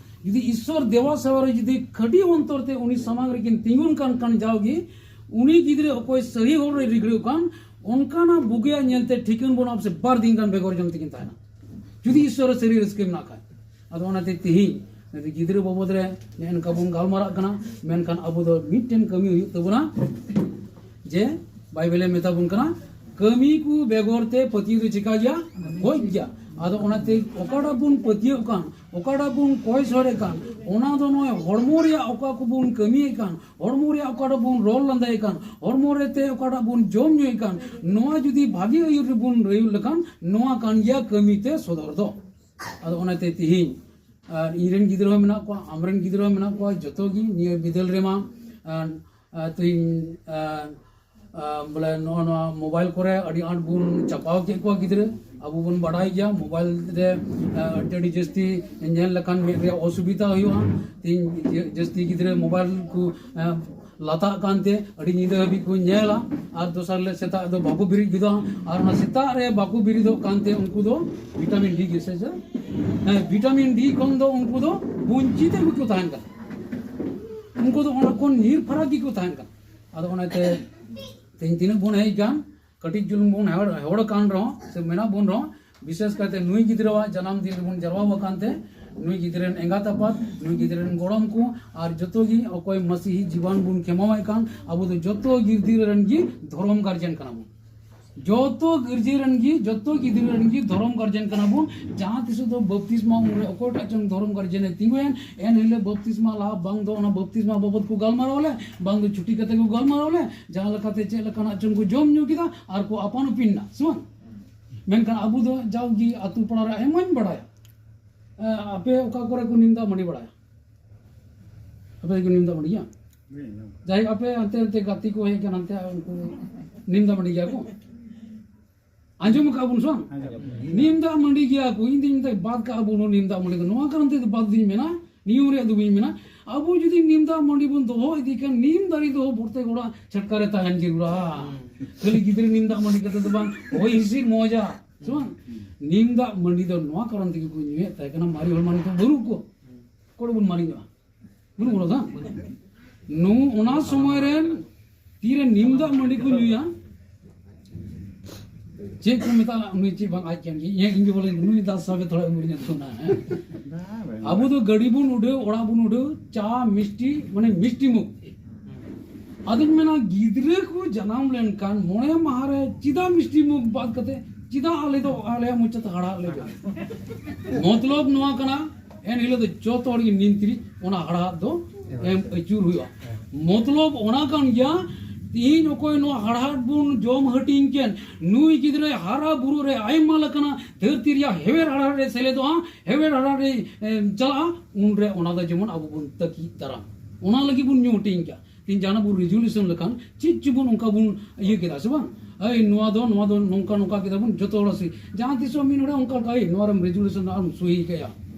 ᱡᱩᱫᱤ ᱤᱥᱚᱨ ᱫᱮᱵᱟ ᱥᱮᱵᱟ ᱨᱮ ᱡᱩᱫᱤ ᱠᱷᱟᱹᱴᱤ ᱚᱱᱛᱚᱨ ᱛᱮ ᱩᱱᱤ ᱥᱟᱢᱟᱝ ᱨᱮᱠᱤᱱ ᱛᱤᱸᱜᱩᱱ ᱠᱟᱱ ᱠᱷᱟᱱ, ᱡᱟᱣᱜᱮ ᱩᱱᱤ ᱜᱤᱫᱽᱨᱟᱹ ᱚᱠᱚᱭ ᱥᱟᱹᱨᱤ ᱦᱚᱨ ᱨᱮ ᱨᱤᱜᱲᱟᱹᱣ ᱠᱟᱱ, ᱚᱱᱠᱟᱱᱟᱜ ᱵᱩᱜᱤᱭᱟᱜ ᱧᱮᱞᱛᱮ ᱴᱷᱤᱠᱟᱹᱱ ᱵᱟᱹᱱᱩᱜᱼᱟ, ᱥᱮ ᱵᱟᱨ ᱫᱤᱱ ᱜᱟᱱ ᱵᱮᱜᱚᱨ ᱡᱚᱢ ᱛᱮᱠᱤᱱ ᱛᱟᱦᱮᱱᱟ, ᱡᱩᱫᱤ ᱤᱥᱚᱨ ᱨᱮ ᱥᱟᱹᱨᱤ ᱨᱟᱹᱥᱠᱟᱹ ᱢᱮᱱᱟᱜ ᱠᱷᱟᱱ᱾ ᱟᱫᱚ ᱚᱱᱟᱛᱮ ᱛᱤᱦᱤᱧ ᱜᱤᱫᱽᱨᱟᱹ ᱵᱟᱵᱚᱫ ᱨᱮ ᱱᱮᱜᱼᱮ ᱱᱚᱝᱠᱟ ᱵᱚᱱ ᱜᱟᱞᱢᱟᱨᱟᱜ ᱠᱟᱱᱟ, ᱢᱮᱱᱠᱷᱟᱱ ᱟᱵᱚ ᱫᱚ ᱢᱤᱫᱴᱮᱱ ᱠᱟᱹᱢᱤ ᱦᱩᱭᱩᱜ ᱛᱟᱵᱚᱱᱟ, ᱡᱮ ᱵᱟᱭᱵᱮᱞᱮ ᱢᱮᱛᱟ ᱵᱚᱱ ᱠᱟᱱᱟ, "ᱠᱟᱹᱢᱤ ᱠᱚ ᱵᱮᱜᱚᱨ ᱛᱮ ᱯᱟᱹᱛᱭᱟᱹᱣ ᱫᱚ ᱪᱤᱠᱟ ᱜᱮᱭᱟ? ᱜᱚᱡ ᱜᱮᱭᱟ᱾" ᱟᱫᱚ ᱚᱱᱟᱛᱮ ᱚᱠᱟᱴᱟᱜ ᱵᱚᱱ ᱯᱟᱹᱛᱭᱟᱹᱜ ᱠᱟᱱ, ᱚᱠᱟᱴᱟᱜ ᱵᱚᱱ ᱠᱚᱭ ᱥᱚᱨᱮ ᱠᱟᱱ, ᱚᱱᱟ ᱫᱚ ᱱᱚᱜᱼᱚᱭ ᱦᱚᱲᱢᱚ ᱨᱮᱭᱟᱜ ᱚᱠᱟ ᱠᱚᱵᱚᱱ ᱠᱟᱹᱢᱤᱭᱮᱫ ᱠᱟᱱ, ᱦᱚᱲᱢᱚ ᱨᱮᱭᱟᱜ ᱚᱠᱟᱴᱟᱜ ᱵᱚᱱ ᱨᱚᱲ ᱞᱟᱸᱫᱟᱭᱮᱫ ᱠᱟᱱ, ᱦᱚᱲᱢᱚ ᱨᱮ ᱛᱮ ᱚᱠᱟᱴᱟᱜ ᱵᱚᱱ ᱡᱚᱢ ᱧᱩᱭᱮᱫ ᱠᱟᱱ, ᱱᱚᱣᱟ ᱡᱩᱫᱤ ᱵᱷᱟᱜᱮ ᱟᱹᱭᱩᱨ ᱨᱮᱵᱚᱱ ᱨᱟᱹᱭᱩᱨ ᱞᱮᱠᱷᱟᱱ, ᱱᱚᱣᱟ ᱠᱟᱱ ᱜᱮᱭᱟ ᱠᱟᱹᱢᱤ ᱛᱮ ᱥᱚᱫᱚᱨ ᱫᱚ᱾ ᱟᱫᱚ ᱚᱱᱟᱛᱮ ᱛᱤᱦᱤᱧ, ᱟᱨ ᱤᱧ ᱨᱮᱱ ᱜᱤᱫᱽᱨᱟᱹ ᱦᱚᱸ ᱢᱮᱱᱟᱜ ᱠᱚᱣᱟ, ᱟᱢ ᱨᱮᱱ ᱜᱤᱫᱽᱨᱟᱹ ᱦᱚᱸ ᱢᱮᱱᱟᱜ ᱠᱚᱣᱟ, ᱡᱚᱛᱚ ᱜᱮ ᱱᱤᱭᱟᱹ ᱵᱤᱫᱟᱹᱞ ᱨᱮᱢᱟ, ᱟᱨ, ᱟᱨ ᱛᱤᱦᱤᱧ, ᱟᱨ, ᱟᱨ ᱵᱚᱞᱮ ᱱᱚᱜᱼᱚ ᱱᱚᱣᱟ ᱢᱳᱵᱟᱭᱤᱞ ᱠᱚᱨᱮ ᱟᱹᱰᱤ ᱟᱸᱴ ᱵᱚᱱ ᱪᱟᱯᱟᱣ ᱠᱮᱫ ᱠᱚᱣᱟ ᱜᱤᱫᱽᱨᱟᱹ᱾ ᱟᱵᱚ ᱵᱚᱱ ᱵᱟᱰᱟᱭ ᱜᱮᱭᱟ, ᱢᱳᱵᱟᱭᱤᱞ ᱨᱮ, ᱟᱨ, ᱟᱹᱰᱤ, ᱟᱹᱰᱤ ᱡᱟᱹᱥᱛᱤ ᱧᱮᱞ ᱞᱮᱠᱷᱟᱱ ᱢᱮᱫ ᱨᱮᱭᱟᱜ ᱚᱥᱩᱵᱤᱫᱷᱟ ᱦᱩᱭᱩᱜᱼᱟ᱾ ᱛᱤᱦᱤᱧ ᱡᱟᱹᱥᱛᱤ ᱜᱤᱫᱽᱨᱟᱹ ᱢᱳᱵᱟᱭᱤᱞ ᱠᱚ, ᱟᱨ, ᱞᱟᱛᱟᱜ ᱠᱟᱱᱛᱮ ᱟᱹᱰᱤ ᱧᱤᱫᱟᱹ ᱦᱟᱹᱵᱤᱡ ᱠᱚ ᱧᱮᱞᱟ, ᱟᱨ ᱫᱚᱥᱟᱨ ᱦᱤᱞᱳᱜ ᱥᱮᱛᱟᱜ ᱫᱚ ᱵᱟᱠᱚ ᱵᱮᱨᱮᱫ ᱜᱚᱫᱚᱜᱼᱟ᱾ ᱟᱨ ᱚᱱᱟ ᱥᱮᱛᱟᱜ ᱨᱮ ᱵᱟᱠᱚ ᱵᱮᱨᱮᱫᱚᱜ ᱠᱟᱱᱛᱮ ᱩᱱᱠᱩ ᱫᱚ ᱵᱷᱤᱴᱟᱢᱤᱱ ᱰᱤ ᱜᱮ ᱥᱮ ᱪᱮᱫ? ᱦᱮᱸ, ᱵᱷᱤᱴᱟᱢᱤᱱ ᱰᱤ ᱠᱷᱚᱱ ᱫᱚ ᱩᱱᱠᱩ ᱫᱚ ᱵᱚᱧᱪᱤᱛ ᱜᱮᱠᱚ ᱛᱟᱦᱮᱱ ᱠᱟᱱᱟ᱾ ᱩᱱᱠᱩ ᱫᱚ ᱚᱱᱟ ᱠᱷᱚᱱ ᱱᱤᱨᱯᱷᱟᱨᱟᱠ ᱜᱮᱠᱚ ᱛᱟᱦᱮᱱ ᱠᱟᱱᱟ᱾ ᱟᱫᱚ ᱚᱱᱟᱛᱮ ᱛᱮᱦᱮᱧ ᱛᱤᱱᱟᱹᱜ ᱵᱚᱱ ᱦᱮᱡ ᱟᱠᱟᱱ, ᱠᱟᱹᱴᱤᱡ ᱪᱩᱞᱩᱝ ᱵᱚᱱ ᱦᱚᱲ, ᱦᱚᱲ ᱠᱟᱱ ᱨᱮᱦᱚᱸ ᱥᱮ ᱢᱮᱱᱟᱜ ᱵᱚᱱ ᱨᱮᱦᱚᱸ, ᱵᱤᱥᱮᱥ ᱠᱟᱭᱛᱮ ᱱᱩᱭ ᱜᱤᱫᱽᱨᱟᱹᱣᱟᱜ ᱡᱟᱱᱟᱢ ᱫᱤᱱ ᱨᱮᱵᱚᱱ ᱡᱟᱨᱣᱟ ᱟᱠᱟᱱ ᱛᱮ, ᱱᱩᱭ ᱜᱤᱫᱽᱨᱟᱹ ᱨᱮᱱ ᱮᱸᱜᱟᱛ ᱟᱯᱟᱛ, ᱱᱩᱭ ᱜᱤᱫᱽᱨᱟᱹ ᱨᱮᱱ ᱜᱚᱲᱚᱢ ᱠᱚ, ᱟᱨ ᱡᱚᱛᱚ ᱜᱮ ᱚᱠᱚᱭ ᱢᱟᱹᱥᱤᱦᱤ ᱡᱤᱵᱚᱱ ᱵᱚᱱ ᱠᱷᱮᱢᱟᱣᱮᱫ ᱠᱟᱱ, ᱟᱵᱚ ᱫᱚ ᱡᱚᱛᱚ ᱜᱤᱫᱽᱨᱟᱹ ᱨᱮᱱ ᱜᱮ ᱫᱷᱚᱨᱚᱢ ᱜᱟᱨᱡᱮᱱ ᱠᱟᱱᱟ ᱵᱚᱱ᱾ ᱡᱚᱛᱚ ᱜᱤᱨᱡᱟᱹ ᱨᱮᱱ ᱜᱮ, ᱡᱚᱛᱚ ᱜᱤᱫᱽᱨᱟᱹ ᱨᱮᱱ ᱜᱮ ᱫᱷᱚᱨᱚᱢ ᱜᱟᱨᱡᱮᱱ ᱠᱟᱱᱟ ᱵᱚᱱ᱾ ᱡᱟᱦᱟᱸ ᱛᱤᱥᱚᱜ ᱫᱚ ᱵᱟᱯᱛᱤᱥᱢᱟ ᱩᱢ ᱨᱮ ᱚᱠᱚᱭᱴᱟᱜ ᱪᱚᱝ ᱫᱷᱚᱨᱚᱢ ᱜᱟᱨᱡᱮᱱ ᱮ ᱛᱤᱸᱜᱩᱭᱮᱱ, ᱮᱱ ᱦᱤᱞᱳᱜ ᱵᱟᱯᱛᱤᱥᱢᱟ ᱞᱟᱦᱟ ᱵᱟᱝ ᱫᱚ ᱚᱱᱟ ᱵᱟᱯᱛᱤᱥᱢᱟ ᱵᱟᱵᱚᱫ ᱠᱚ ᱜᱟᱞᱢᱟᱨᱟᱣ ᱞᱮ, ᱵᱟᱝ ᱫᱚ ᱪᱷᱩᱴᱤ ᱠᱟᱛᱮ ᱠᱚ ᱜᱟᱞᱢᱟᱨᱟᱣ ᱞᱮ, ᱡᱟᱦᱟᱸ ᱞᱮᱠᱟᱛᱮ ᱪᱮᱫ ᱞᱮᱠᱟᱱᱟᱜ ᱪᱚᱝ ᱠᱚ ᱡᱚᱢ ᱧᱩ ᱠᱮᱫᱟ ᱟᱨ ᱠᱚ ᱟᱯᱟᱱ ᱟᱹᱯᱤᱱ ᱮᱱᱟ, ᱥᱮ ᱵᱟᱝ? ᱢᱮᱱᱠᱷᱟᱱ ᱟᱵᱚ ᱫᱚ ᱡᱟᱣᱜᱮ ᱟᱹᱛᱩ ᱯᱟᱲᱟ ᱨᱮ ᱟᱭᱢᱟᱧ ᱵᱟᱲᱟᱭᱟ᱾ ᱮ, ᱟᱯᱮ ᱚᱠᱟ ᱠᱚᱨᱮ ᱠᱚ ᱱᱤᱢ ᱫᱟᱜ ᱢᱟᱹᱰᱤ ᱵᱟᱲᱟᱭᱟ? ᱟᱯᱮ ᱠᱚ ᱱᱤᱢ ᱫᱟᱜ ᱢᱟᱹᱰᱤ ᱜᱮᱭᱟ? ᱡᱟᱭᱦᱳᱠ, ᱟᱯᱮ ᱦᱟᱱᱛᱮ ᱦᱟᱱᱛᱮ ᱜᱟᱛᱮ ᱠᱚ ᱦᱮᱡ ᱠᱟᱱᱟ, ᱦᱟᱱᱛᱮ ᱩᱱᱠᱩ ᱱᱤᱢ ᱫᱟᱜ ᱢᱟᱹᱰᱤ ᱜᱮᱭᱟ ᱠᱚ? ᱟᱸᱡᱚᱢ ᱟᱠᱟᱫ ᱵᱚᱱ ᱥᱮ ᱵᱟᱝ? ᱟᱸᱡᱚᱢ᱾ ᱱᱤᱢ ᱫᱟᱜ ᱢᱟᱹᱰᱤ ᱜᱮᱭᱟ ᱠᱚ, ᱤᱧ ᱫᱩᱧ ᱢᱮᱛᱟᱭ ᱵᱟᱫ ᱠᱟᱜ ᱵᱚᱱ ᱱᱤᱢ ᱫᱟᱜ ᱢᱟᱹᱰᱤ ᱫᱚ᱾ ᱱᱚᱣᱟ ᱠᱟᱨᱚᱱ ᱛᱮ ᱵᱟᱫ ᱫᱩᱧ ᱢᱮᱱᱟ, ᱱᱤᱭᱚᱢ ᱨᱮᱭᱟᱜ ᱫᱚ ᱵᱟᱹᱧ ᱢᱮᱱᱟ᱾ ᱟᱵᱚ ᱡᱩᱫᱤ ᱱᱤᱢ ᱫᱟᱜ ᱢᱟᱹᱰᱤ ᱵᱚᱱ ᱫᱚᱦᱚ ᱤᱫᱤ ᱠᱷᱟᱱ, ᱱᱤᱢ ᱫᱟᱨᱮ ᱫᱚ ᱯᱨᱚᱛᱮᱠ ᱚᱲᱟᱜ ᱪᱷᱟᱴᱠᱟ ᱨᱮ ᱛᱟᱦᱮᱱ ᱡᱟᱹᱨᱩᱲᱟ᱾ ᱠᱷᱟᱹᱞᱤ ᱜᱤᱫᱽᱨᱟᱹ ᱱᱤᱢ ᱫᱟᱜ ᱢᱟᱹᱰᱤ ᱠᱟᱛᱮ ᱫᱚ ᱵᱟᱝ, ᱦᱚᱭ ᱦᱤᱸᱥᱤᱫ ᱢᱚᱡᱟ, ᱥᱮ ᱵᱟᱝ? ᱱᱤᱢ ᱫᱟᱜ ᱢᱟᱹᱰᱤ ᱫᱚ ᱱᱚᱣᱟ ᱠᱟᱨᱚᱱ ᱛᱮᱜᱮ ᱠᱚ ᱧᱩᱭᱮᱫ ᱛᱟᱦᱮᱸ ᱠᱟᱱᱟ, ᱢᱟᱨᱮ ᱦᱚᱲ ᱢᱟ ᱱᱤᱛᱚᱜ ᱵᱟᱹᱱᱩᱜ ᱠᱚ᱾ ᱚᱠᱚᱭ ᱵᱚᱱ ᱢᱟᱨᱮ ᱧᱚᱜᱼᱟ? ᱵᱟᱹᱱᱩᱜ ᱵᱚᱱᱟ ᱥᱮ? ᱱᱩ-, ᱚᱱᱟ ᱥᱚᱢᱚᱭ ᱨᱮᱱ ᱛᱤᱨᱮ ᱱᱤᱢ ᱫᱟᱜ ᱢᱟᱹᱰᱤ ᱠᱚ ᱧᱩᱭᱟ, ᱪᱮᱫ ᱠᱚ ᱢᱮᱛᱟᱜᱼᱟ, ᱩᱱᱤ ᱪᱮᱫ ᱵᱟᱝ ᱟᱡ ᱠᱟᱱ ᱜᱮ, ᱤᱧ ᱤᱧ ᱜᱮ ᱵᱚᱞᱮ ᱱᱩᱭ ᱫᱟᱜ ᱥᱟᱵᱮ ᱛᱷᱚᱲᱟ ᱩᱢᱩᱞ ᱧᱚᱜ ᱛᱟᱵᱚᱱᱟ, ᱦᱮᱸ? ᱟᱵᱚ ᱫᱚ ᱜᱟᱹᱰᱤ ᱵᱚᱱ ᱩᱰᱟᱹᱣ, ᱚᱲᱟᱜ ᱵᱚᱱ ᱩᱰᱟᱹᱣ, ᱪᱟ, ᱢᱤᱥᱴᱤ, ᱢᱟᱱᱮ ᱢᱤᱥᱴᱤ ᱢᱩᱠᱷ᱾ ᱟᱫᱚᱧ ᱢᱮᱱᱟ, ᱜᱤᱫᱽᱨᱟᱹ ᱠᱚ ᱡᱟᱱᱟᱢ ᱞᱮᱱᱠᱷᱟᱱ ᱢᱚᱬᱮ ᱢᱟᱦᱟ ᱨᱮ ᱪᱮᱫᱟᱜ ᱢᱤᱥᱴᱤ ᱢᱩᱠᱷ ᱵᱟᱫ ᱠᱟᱛᱮ ᱪᱮᱫᱟᱜ ᱟᱞᱮ ᱫᱚ ᱟᱞᱮᱭᱟᱜ ᱢᱚᱪᱟ ᱛᱮ ᱦᱟᱲᱦᱟᱫ ᱞᱮ ᱡᱚᱢ? ᱢᱚᱛᱞᱚᱵ ᱱᱚᱣᱟ ᱠᱟᱱᱟ, ᱮᱱ ᱦᱤᱞᱳᱜ ᱫᱚ ᱡᱚᱛᱚ ᱦᱚᱲ ᱜᱮ ᱱᱤᱢ ᱛᱤᱨᱤᱡ ᱚᱱᱟ ᱦᱟᱲᱦᱟᱫ ᱫᱚ ᱮᱢ ᱟᱹᱪᱩᱨ ᱦᱩᱭᱩᱜᱼᱟ᱾ ᱢᱚᱛᱞᱚᱵ ᱚᱱᱟ ᱠᱟᱱ ᱜᱮᱭᱟ, ᱛᱤᱦᱤᱧ ᱚᱠᱚᱭ ᱱᱚᱣᱟ ᱦᱟᱲᱦᱟᱫ ᱵᱚᱱ ᱡᱚᱢ ᱦᱟᱹᱴᱤᱧ ᱠᱮᱱ, ᱱᱩᱭ ᱜᱤᱫᱽᱨᱟᱹ ᱦᱟᱨᱟ ᱵᱩᱨᱩ ᱨᱮ ᱟᱭᱢᱟ ᱞᱮᱠᱟᱱᱟᱜ ᱫᱷᱟᱹᱨᱛᱤ ᱨᱮᱭᱟᱜ ᱦᱮᱣᱮᱨ ᱦᱟᱲᱦᱟᱫ ᱨᱮ ᱥᱮᱞᱮᱫᱚᱜᱼᱟ, ᱦᱮᱣᱮᱨ ᱦᱟᱲᱦᱟᱫ ᱨᱮ, ᱮ, ᱪᱟᱞᱟᱜᱼᱟ, ᱩᱱᱨᱮ ᱚᱱᱟ ᱫᱚ ᱡᱮᱢᱚᱱ ᱟᱵᱚ ᱵᱚᱱ ᱛᱟᱹᱠᱤᱡ ᱫᱟᱨᱟᱢ, ᱚᱱᱟ ᱞᱟᱹᱜᱤᱫ ᱵᱚᱱ ᱧᱩ ᱦᱟᱹᱴᱤᱧ ᱠᱟᱜᱼᱟ᱾ ᱛᱤᱦᱤᱧ ᱡᱟᱦᱟᱱᱟᱜ ᱵᱚᱱ ᱨᱮᱡᱩᱞᱮᱥᱚᱱ ᱞᱮᱠᱷᱟᱱ ᱪᱮᱫ ᱪᱚᱵᱚᱱ ᱚᱱᱠᱟ ᱵᱚᱱ ᱤᱭᱟᱹ ᱠᱮᱫᱟ ᱥᱮ ᱵᱟᱝ? ᱮᱭ ᱱᱚᱣᱟ ᱫᱚ, ᱱᱚᱣᱟ ᱫᱚ ᱱᱚᱝᱠᱟ, ᱱᱚᱝᱠᱟ ᱠᱮᱫᱟ ᱵᱚᱱ ᱡᱚᱛᱚ ᱦᱚᱲ ᱥᱮ᱾ ᱡᱟᱦᱟᱸ ᱛᱤᱥᱚᱜ ᱢᱤᱫ ᱦᱚᱲᱮ ᱚᱱᱠᱟ ᱞᱮᱠᱟ, "ᱮᱭ ᱱᱚᱣᱟ ᱨᱮᱢ ᱨᱮᱡᱩᱞᱮᱥᱚᱱ ᱟᱨ ᱥᱩᱦᱤ ᱠᱟᱭᱟ,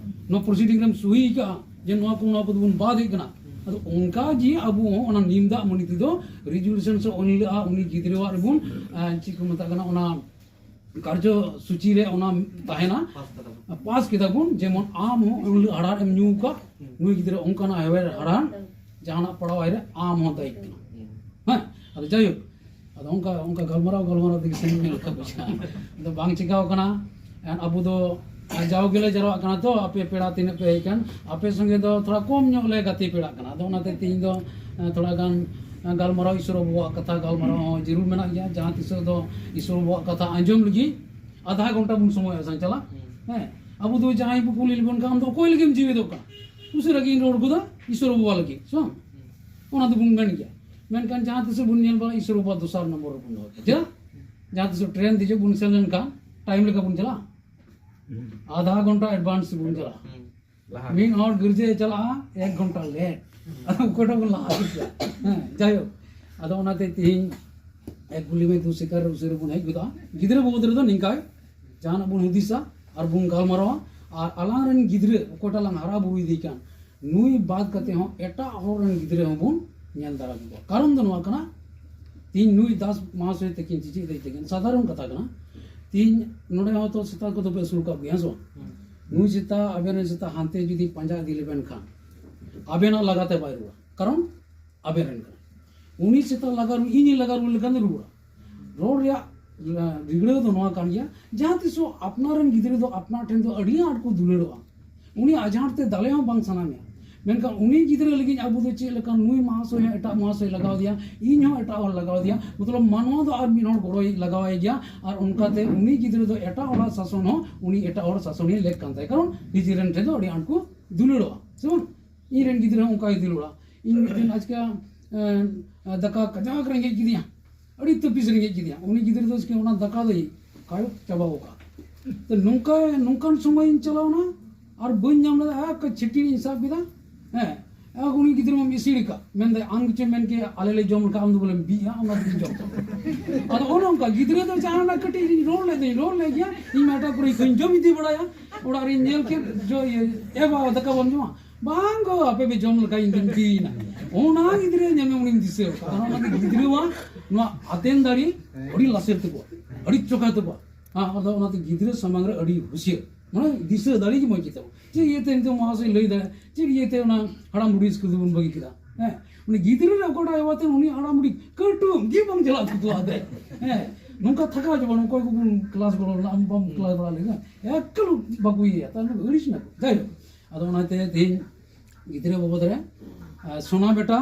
ᱱᱚᱣᱟ ᱯᱨᱚᱥᱤᱰᱤᱝ ᱨᱮᱢ ᱥᱩᱦᱤ ᱠᱟᱜᱼᱟ ᱡᱮ ᱱᱚᱣᱟ ᱠᱚ, ᱱᱚᱣᱟ ᱠᱚᱫᱚ ᱵᱚᱱ ᱵᱟᱫ ᱮᱫ ᱠᱟᱱᱟ᱾" ᱟᱫᱚ ᱚᱱᱠᱟ ᱡᱮ ᱟᱵᱚ ᱦᱚᱸ ᱚᱱᱟ ᱱᱤᱢ ᱫᱟᱜ ᱢᱟᱹᱰᱤ ᱛᱮᱫᱚ ᱨᱮᱡᱩᱞᱮᱥᱚᱱ ᱥᱮ ᱩᱱ ᱦᱤᱞᱳᱜ ᱩᱱᱤ ᱜᱤᱫᱽᱨᱟᱹᱣᱟᱜ ᱨᱮᱵᱚᱱ, ᱟᱸ, ᱪᱮᱫ ᱠᱚ ᱢᱮᱛᱟᱜ ᱠᱟᱱᱟ, ᱚᱱᱟ ᱠᱟᱨᱡᱚ ᱥᱩᱪᱤ ᱨᱮ ᱚᱱᱟ ᱛᱟᱦᱮᱱᱟ, ᱯᱟᱥ ᱠᱟᱫᱟ ᱵᱚᱱ᱾ ᱯᱟᱥ ᱠᱮᱫᱟ ᱵᱚᱱ, ᱡᱮᱢᱚᱱ ᱟᱢ ᱦᱚᱸ ᱩᱱ ᱦᱤᱞᱳᱜ ᱦᱟᱲᱦᱟᱫ ᱮᱢ ᱧᱩ ᱟᱠᱟᱫ, ᱱᱩᱭ ᱜᱤᱫᱽᱨᱟᱹ ᱚᱱᱠᱟᱱᱟᱜ ᱦᱮᱣᱮᱨ ᱦᱟᱲᱦᱟᱫ ᱡᱟᱦᱟᱱᱟᱜ ᱯᱟᱲᱟᱣ ᱟᱭ ᱨᱮ ᱟᱢ ᱦᱚᱸ ᱫᱟᱭᱤ ᱠᱟᱱᱟ᱾ ᱦᱮᱸ, ᱟᱫᱚ ᱡᱟᱭᱦᱳᱠ, ᱟᱫᱚ ᱚᱱᱠᱟ, ᱚᱱᱠᱟ ᱜᱟᱞᱢᱟᱨᱟᱣ, ᱜᱟᱞᱢᱟᱨᱟᱣ ᱛᱮᱜᱮ ᱥᱮᱱ ᱧᱮᱞ ᱞᱮᱠᱟ ᱵᱩᱡᱷᱟᱹᱜᱼᱟ᱾ ᱟᱫᱚ ᱵᱟᱝ ᱪᱤᱠᱟᱣ ᱠᱟᱱᱟ, ᱮᱱ ᱟᱵᱚ ᱫᱚ ᱡᱟᱣ ᱜᱮᱞᱮ ᱡᱟᱨᱣᱟᱜ ᱠᱟᱱᱟ ᱛᱚ, ᱟᱯᱮ ᱯᱮᱲᱟ ᱛᱤᱱᱟᱹᱜ ᱯᱮ ᱦᱮᱡ ᱟᱠᱟᱱ, ᱟᱯᱮ ᱥᱚᱸᱜᱮ ᱫᱚ ᱛᱷᱚᱲᱟ ᱠᱚᱢ ᱧᱚᱜ ᱞᱮ ᱜᱟᱛᱮ ᱯᱮᱲᱟᱜ ᱠᱟᱱᱟ᱾ ᱟᱫᱚ ᱚᱱᱟᱛᱮ ᱛᱮᱦᱮᱧ ᱫᱚ, ᱮ, ᱛᱷᱚᱲᱟ ᱜᱟᱱ ᱜᱟᱞᱢᱟᱨᱟᱣ, ᱤᱥᱚᱨ ᱵᱟᱵᱟᱣᱟᱜ ᱠᱟᱛᱷᱟ ᱜᱟᱞᱢᱟᱨᱟᱣ ᱦᱚᱸ ᱡᱟᱹᱨᱩᱲ ᱢᱮᱱᱟᱜ ᱜᱮᱭᱟ᱾ ᱡᱟᱦᱟᱸ ᱛᱤᱥᱚᱜ ᱫᱚ ᱤᱥᱚᱨ ᱵᱟᱵᱟᱣᱟᱜ ᱠᱟᱛᱷᱟ ᱟᱸᱡᱚᱢ ᱞᱟᱹᱜᱤᱫ ᱟᱫᱷᱟ ᱜᱷᱚᱱᱴᱟ ᱵᱚᱱ ᱥᱚᱢᱚᱭᱚᱜᱼᱟ ᱥᱮ ᱪᱟᱞᱟᱜ᱾ ᱦᱮᱸ, ᱟᱵᱚ ᱫᱚ ᱡᱟᱦᱟᱸᱭ ᱵᱚ ᱠᱩᱞᱤ ᱞᱮᱵᱚᱱ ᱠᱷᱟᱱ, "ᱟᱢ ᱫᱚ ᱚᱠᱚᱭ ᱞᱟᱹᱜᱤᱫ ᱮᱢ ᱡᱤᱣᱮᱫᱚᱜ ᱠᱟᱱᱟ?" ᱩᱥᱟᱹᱨᱟ ᱜᱮᱧ ᱨᱚᱲ ᱜᱚᱫᱟ, ᱤᱥᱚᱨ ᱵᱟᱵᱟ ᱞᱟᱹᱜᱤᱫ᱾ ᱥᱮ ᱵᱟᱝ? ᱚᱱᱟ ᱫᱚᱵᱚᱱ ᱢᱮᱱ ᱜᱮᱭᱟ᱾ ᱢᱮᱱᱠᱷᱟᱱ ᱡᱟᱦᱟᱸ ᱛᱤᱥᱚᱜ ᱵᱚᱱ ᱧᱮᱞ ᱵᱟᱲᱟ, ᱤᱥᱚᱨ ᱵᱟᱵᱟ ᱫᱚᱥᱟᱨ ᱱᱚᱢᱵᱚᱨ ᱨᱮᱵᱚᱱ ᱫᱚᱦᱚ ᱠᱟᱭᱟ᱾ ᱪᱮᱫᱟᱜ? ᱡᱟᱦᱟᱸ ᱛᱤᱥᱚᱜ ᱴᱨᱮᱱ ᱫᱮᱡᱚᱜ ᱵᱚᱱ ᱥᱮᱱ ᱞᱮᱱᱠᱷᱟᱱ, ᱴᱟᱭᱤᱢ ᱞᱮᱠᱟ ᱵᱚᱱ ᱪᱟᱞᱟᱜᱼᱟ᱾ ᱟᱫᱷᱟ ᱜᱷᱚᱱᱴᱟ ᱮᱰᱵᱷᱟᱱᱥ ᱵᱚᱱ ᱪᱟᱞᱟᱜᱼᱟ᱾ ᱞᱟᱦᱟ᱾ ᱢᱤᱫ ᱦᱚᱲ ᱜᱤᱨᱡᱟᱹᱭ ᱪᱟᱞᱟᱜᱼᱟ ᱮᱠ ᱜᱷᱚᱱᱴᱟ ᱞᱮᱴ᱾ ᱟᱫᱚ ᱚᱠᱚᱭᱴᱟᱜ ᱵᱚᱱ ᱞᱟᱦᱟ ᱤᱫᱤ ᱠᱚᱣᱟ? ᱦᱮᱸ, ᱡᱟᱭᱦᱳᱠ, ᱟᱫᱚ ᱚᱱᱟᱛᱮ ᱛᱮᱦᱮᱧ ᱮᱠ ᱜᱩᱞᱤ ᱢᱮ ᱫᱩ ᱥᱤᱠᱟᱨ ᱨᱮ ᱩᱥᱟᱹᱨᱟ ᱵᱚᱱ ᱦᱮᱡ ᱜᱚᱫᱚᱜᱼᱟ᱾ ᱜᱤᱫᱽᱨᱟᱹ ᱵᱟᱵᱚᱫ ᱨᱮᱫᱚ ᱱᱤᱝᱠᱟ ᱡᱟᱦᱟᱱᱟᱜ ᱵᱚᱱ ᱦᱩᱫᱤᱥᱟ ᱟᱨ ᱵᱚᱱ ᱜᱟᱞᱢᱟᱨᱟᱣᱟ᱾ ᱟᱨ ᱟᱞᱟᱝ ᱨᱮᱱ ᱜᱤᱫᱽᱨᱟᱹ ᱚᱠᱚᱭᱴᱟᱜ ᱞᱟᱝ ᱦᱟᱨᱟ ᱵᱩᱨᱩ ᱤᱫᱤ ᱠᱟᱱ, ᱱᱩᱭ ᱵᱟᱫ ᱠᱟᱛᱮ ᱦᱚᱸ ᱮᱴᱟᱜ ᱦᱚᱲ ᱨᱮᱱ ᱜᱤᱫᱽᱨᱟᱹ ᱦᱚᱸᱵᱚᱱ ᱧᱮᱞ ᱫᱟᱨᱟᱢ ᱠᱚᱣᱟ᱾ ᱠᱟᱨᱚᱱ ᱫᱚ ᱱᱚᱣᱟ ᱠᱟᱱᱟ, ᱛᱤᱦᱤᱧ ᱱᱩᱭ ᱫᱟᱥ ᱢᱟᱦᱟᱥᱚᱭ ᱛᱟᱹᱠᱤᱱ, ᱪᱤᱪᱤ ᱫᱟᱹᱭ ᱛᱟᱹᱠᱤᱱ, ᱥᱟᱫᱷᱟᱨᱚᱱ ᱠᱟᱛᱷᱟ ᱠᱟᱱᱟ, ᱛᱤᱦᱤᱧ ᱱᱚᱰᱮ ᱦᱚᱸᱛᱚ ᱥᱮᱛᱟ ᱠᱚᱫᱚ ᱯᱮ ᱟᱹᱥᱩᱞ ᱠᱟᱜ ᱜᱮᱭᱟ, ᱦᱮᱸ ᱥᱮ ᱵᱟᱝ? ᱱᱩᱭ ᱥᱮᱛᱟ, ᱟᱵᱮᱱ ᱨᱮᱱ ᱥᱮᱛᱟ ᱦᱟᱱᱛᱮ ᱡᱩᱫᱤ ᱯᱟᱸᱡᱟ ᱤᱫᱤ ᱞᱮᱵᱮᱱ ᱠᱷᱟᱱ, ᱟᱵᱮᱱᱟᱜ ᱞᱟᱜᱟᱛᱮ ᱵᱟᱭ ᱨᱩᱣᱟᱹᱲᱟ, ᱠᱟᱨᱚᱱ ᱟᱵᱮᱱ ᱨᱮᱱ ᱠᱟᱱᱟᱭ᱾ ᱩᱱᱤ ᱥᱮᱛᱟ ᱞᱟᱜᱟ ᱨᱩ-, ᱤᱧ ᱞᱟᱜᱟ ᱨᱩᱣᱟᱹᱲ ᱞᱮᱠᱷᱟᱱ ᱫᱚ ᱨᱩᱣᱟᱹᱲᱟ᱾ ᱨᱚᱲ ᱨᱮᱭᱟᱜ, ᱟ, ᱵᱤᱜᱽᱲᱟᱹᱣ ᱫᱚ ᱱᱚᱣᱟ ᱠᱟᱱ ᱜᱮᱭᱟ, ᱡᱟᱦᱟᱸ ᱛᱤᱥᱚᱜ ᱟᱯᱱᱟᱨ ᱨᱮᱱ ᱜᱤᱫᱽᱨᱟᱹ ᱫᱚ ᱟᱯᱱᱟᱨ ᱴᱷᱮᱱ ᱫᱚ ᱟᱹᱰᱤ ᱟᱸᱴ ᱠᱚ ᱫᱩᱞᱟᱹᱲᱚᱜᱼᱟ᱾ ᱩᱱᱤ ᱟᱡᱷᱟᱸᱴ ᱛᱮ ᱫᱟᱞᱮ ᱦᱚᱸ ᱵᱟᱝ ᱥᱟᱱᱟ ᱢᱮᱭᱟ᱾ ᱢᱮᱱᱠᱷᱟᱱ ᱩᱱᱤ ᱜᱤᱫᱽᱨᱟᱹ ᱞᱟᱹᱜᱤᱫ ᱟᱵᱚ ᱫᱚ ᱪᱮᱫ ᱞᱮᱠᱟ, ᱱᱩᱭ ᱢᱟᱦᱟᱥᱚᱭ ᱦᱚᱸ ᱮᱴᱟᱜ ᱢᱟᱦᱟᱥᱚᱭ ᱞᱟᱜᱟᱣ ᱫᱮᱭᱟ, ᱤᱧ ᱦᱚᱸ ᱮᱴᱟᱜ ᱦᱚᱲ ᱞᱟᱜᱟᱣ ᱫᱮᱭᱟ, ᱢᱚᱛᱞᱚᱵ ᱢᱟᱱᱣᱟ ᱫᱚ ᱟᱨ ᱢᱤᱫ ᱦᱚᱲ ᱜᱚᱲᱚᱭ ᱞᱟᱜᱟᱣᱟᱭ ᱜᱮᱭᱟ᱾ ᱟᱨ ᱚᱱᱠᱟᱛᱮ ᱩᱱᱤ ᱜᱤᱫᱽᱨᱟᱹ ᱫᱚ ᱮᱴᱟᱜ ᱦᱚᱲᱟᱜ ᱥᱟᱥᱚᱱ ᱦᱚᱸ ᱩᱱᱤ ᱮᱴᱟᱜ ᱦᱚᱲ ᱥᱟᱥᱚᱱᱮ ᱞᱮᱠ ᱠᱟᱱ ᱛᱟᱭᱟ, ᱠᱟᱨᱚᱱ ᱱᱤᱡᱮᱨᱮᱱ ᱴᱷᱮᱱ ᱫᱚ ᱟᱹᱰᱤ ᱟᱸᱴ ᱠᱚ ᱫᱩᱞᱟᱹᱲᱚᱜᱼᱟ, ᱥᱮ ᱵᱟᱝ? ᱤᱧ ᱨᱮᱱ ᱜᱤᱫᱽᱨᱟᱹ ᱦᱚᱸ ᱚᱱᱠᱟᱭ ᱫᱩᱞᱟᱹᱲᱟ᱾ ᱤᱧ ᱢᱤᱫᱴᱮᱱ ᱟᱡᱠᱟ, ᱮᱸ, ᱫᱟᱠᱟ ᱠᱟᱡᱟᱠ ᱨᱮᱸᱜᱮᱡ ᱠᱮᱫᱮᱭᱟ, ᱟᱹᱰᱤ ᱛᱟᱹᱯᱤᱥ ᱨᱮᱸᱜᱮᱡ ᱠᱮᱫᱮᱭᱟ᱾ ᱩᱱᱤ ᱜᱤᱫᱽᱨᱟᱹ ᱫᱚ ᱪᱤᱠᱟᱹ ᱚᱱᱟ ᱫᱟᱠᱟ ᱫᱚᱭ ᱠᱟᱭᱚᱜ ᱪᱟᱵᱟ ᱟᱠᱟᱫ᱾ ᱛᱚ ᱱᱚᱝᱠᱟ, ᱱᱚᱝᱠᱟᱱ ᱥᱚᱢᱚᱭ ᱤᱧ ᱪᱟᱞᱟᱣᱱᱟ ᱟᱨ ᱵᱟᱹᱧ ᱧᱟᱢ ᱞᱮᱫᱟ᱾ ᱟᱨ ᱪᱷᱤᱴᱤ ᱤᱧ ᱥᱟᱵ ᱠᱮᱫᱟ, ᱦᱮᱸ, ᱟᱨ ᱩᱱᱤ ᱜᱤᱫᱽᱨᱟᱹ ᱢᱟᱢ ᱤᱥᱤᱲ ᱟᱠᱟᱫ, ᱢᱮᱱᱫᱟᱭ, "ᱟᱢ ᱜᱮᱪᱚ ᱢᱮᱱ ᱠᱮᱫ ᱟᱞᱮ ᱞᱮ ᱡᱚᱢ ᱞᱮᱠᱷᱟᱱ ᱟᱢ ᱫᱚ ᱵᱚᱞᱮᱢ ᱵᱤᱜᱼᱟ, ᱚᱱᱟ ᱛᱮᱜᱮᱧ ᱡᱚᱢ ᱠᱮᱫᱟ᱾" ᱟᱫᱚ ᱚᱱᱮ ᱚᱱᱠᱟ ᱜᱤᱫᱽᱨᱟᱹ ᱫᱚ ᱡᱟᱦᱟᱱᱟᱜ ᱠᱟᱹᱴᱤᱡ ᱤᱧ ᱨᱚᱲ ᱞᱮᱫ ᱫᱚᱧ ᱨᱚᱲ ᱞᱮᱫ ᱜᱮᱭᱟ, ᱤᱧ ᱢᱟ ᱮᱴᱟᱜ ᱠᱚᱨᱮ ᱠᱷᱚᱱ ᱡᱚᱢ ᱤᱫᱤ ᱵᱟᱲᱟᱭᱟ᱾ ᱚᱲᱟᱜ ᱨᱤᱧ ᱧᱮᱞ ᱠᱮᱫ, ᱡᱚ-, ᱤᱭᱟᱹ, "ᱮ ᱵᱟᱵᱟ, ᱫᱟᱠᱟ ᱵᱟᱢ ᱡᱚᱢᱟ?" "ᱵᱟᱝ ᱜᱚ, ᱟᱯᱮ ᱯᱮ ᱡᱚᱢ ᱞᱮᱠᱷᱟᱱ ᱤᱧ ᱫᱚᱧ ᱵᱤᱭᱮᱱᱟ᱾" ᱚᱱᱟ ᱜᱤᱫᱽᱨᱟᱹ ᱧᱮᱞ ᱢᱮ, ᱩᱱᱤᱧ ᱫᱤᱥᱟᱹ ᱟᱠᱟᱫᱟ᱾ ᱚᱱᱟᱛᱮ ᱜᱤᱫᱽᱨᱟᱹᱣᱟᱜ ᱱᱚᱣᱟ ᱟᱛᱮᱱ ᱫᱟᱲᱮ ᱟᱹᱰᱤ ᱞᱟᱥᱮᱨ ᱛᱟᱠᱚᱣᱟ, ᱟᱹᱰᱤ ᱪᱚᱠᱟ ᱛᱟᱠᱚᱣᱟ᱾ ᱦᱮᱸ, ᱟᱫᱚ ᱚᱱᱟᱛᱮ ᱜᱤᱫᱽᱨᱟᱹ ᱥᱟᱢᱟᱝ ᱨᱮ ᱟᱹᱰᱤ ᱦᱩᱥᱤᱭᱟᱹᱨ, ᱢᱟᱱᱮ ᱫᱤᱥᱟᱹ ᱫᱟᱲᱮ ᱜᱮ ᱢᱚᱡᱽ ᱜᱮᱛᱟ ᱵᱚᱱᱟ᱾ ᱪᱮᱫ ᱤᱭᱟᱹᱛᱮ ᱱᱤᱛᱚᱜ ᱢᱟᱦᱟᱥᱚᱭ ᱞᱟᱹᱭ ᱫᱟᱲᱮᱭᱟᱜᱼᱟ, ᱪᱮᱫ ᱤᱭᱟᱹᱛᱮ ᱚᱱᱟ ᱦᱟᱲᱟᱢ ᱵᱩᱲᱦᱤ ᱥᱠᱩᱞ ᱫᱚᱵᱚᱱ ᱵᱟᱹᱜᱤ ᱠᱮᱫᱟ? ᱦᱮᱸ, ᱩᱱᱤ ᱜᱤᱫᱽᱨᱟᱹ ᱨᱮ ᱚᱠᱟᱴᱟᱜ ᱟᱭᱳ ᱟᱛᱮ ᱩᱱᱤ ᱦᱟᱲᱟᱢ ᱵᱩᱲᱦᱤ ᱠᱟᱹᱴᱩᱵ ᱜᱮ ᱵᱟᱝ ᱪᱟᱞᱟᱜ ᱛᱟᱠᱚᱣᱟ᱾ ᱟᱫᱮ, ᱦᱮᱸ, ᱱᱚᱝᱠᱟ ᱛᱷᱟᱠᱟᱣ ᱪᱟᱵᱟ, ᱚᱠᱚᱭ ᱠᱚᱵᱚᱱ ᱠᱞᱟᱥ ᱜᱚᱲᱚ ᱞᱮᱱᱟ, ᱟᱢ ᱵᱟᱢ ᱠᱞᱟᱥ ᱵᱟᱲᱟ ᱞᱮᱱᱟ, ᱮᱠᱟᱞ ᱵᱟᱠᱚ ᱤᱭᱟᱹᱭᱟ, ᱛᱟᱦᱞᱮ ᱟᱹᱲᱤᱥ ᱱᱟᱠᱚ᱾ ᱡᱟᱭᱦᱳᱠ, ᱟᱫᱚ ᱚᱱᱟᱛᱮ ᱛᱮᱦᱮᱧ ᱜᱤᱫᱽᱨᱟᱹ ᱵᱟᱵᱚᱫ ᱨᱮ, ᱟᱨ ᱥᱳᱱᱟ ᱵᱮᱴᱟ,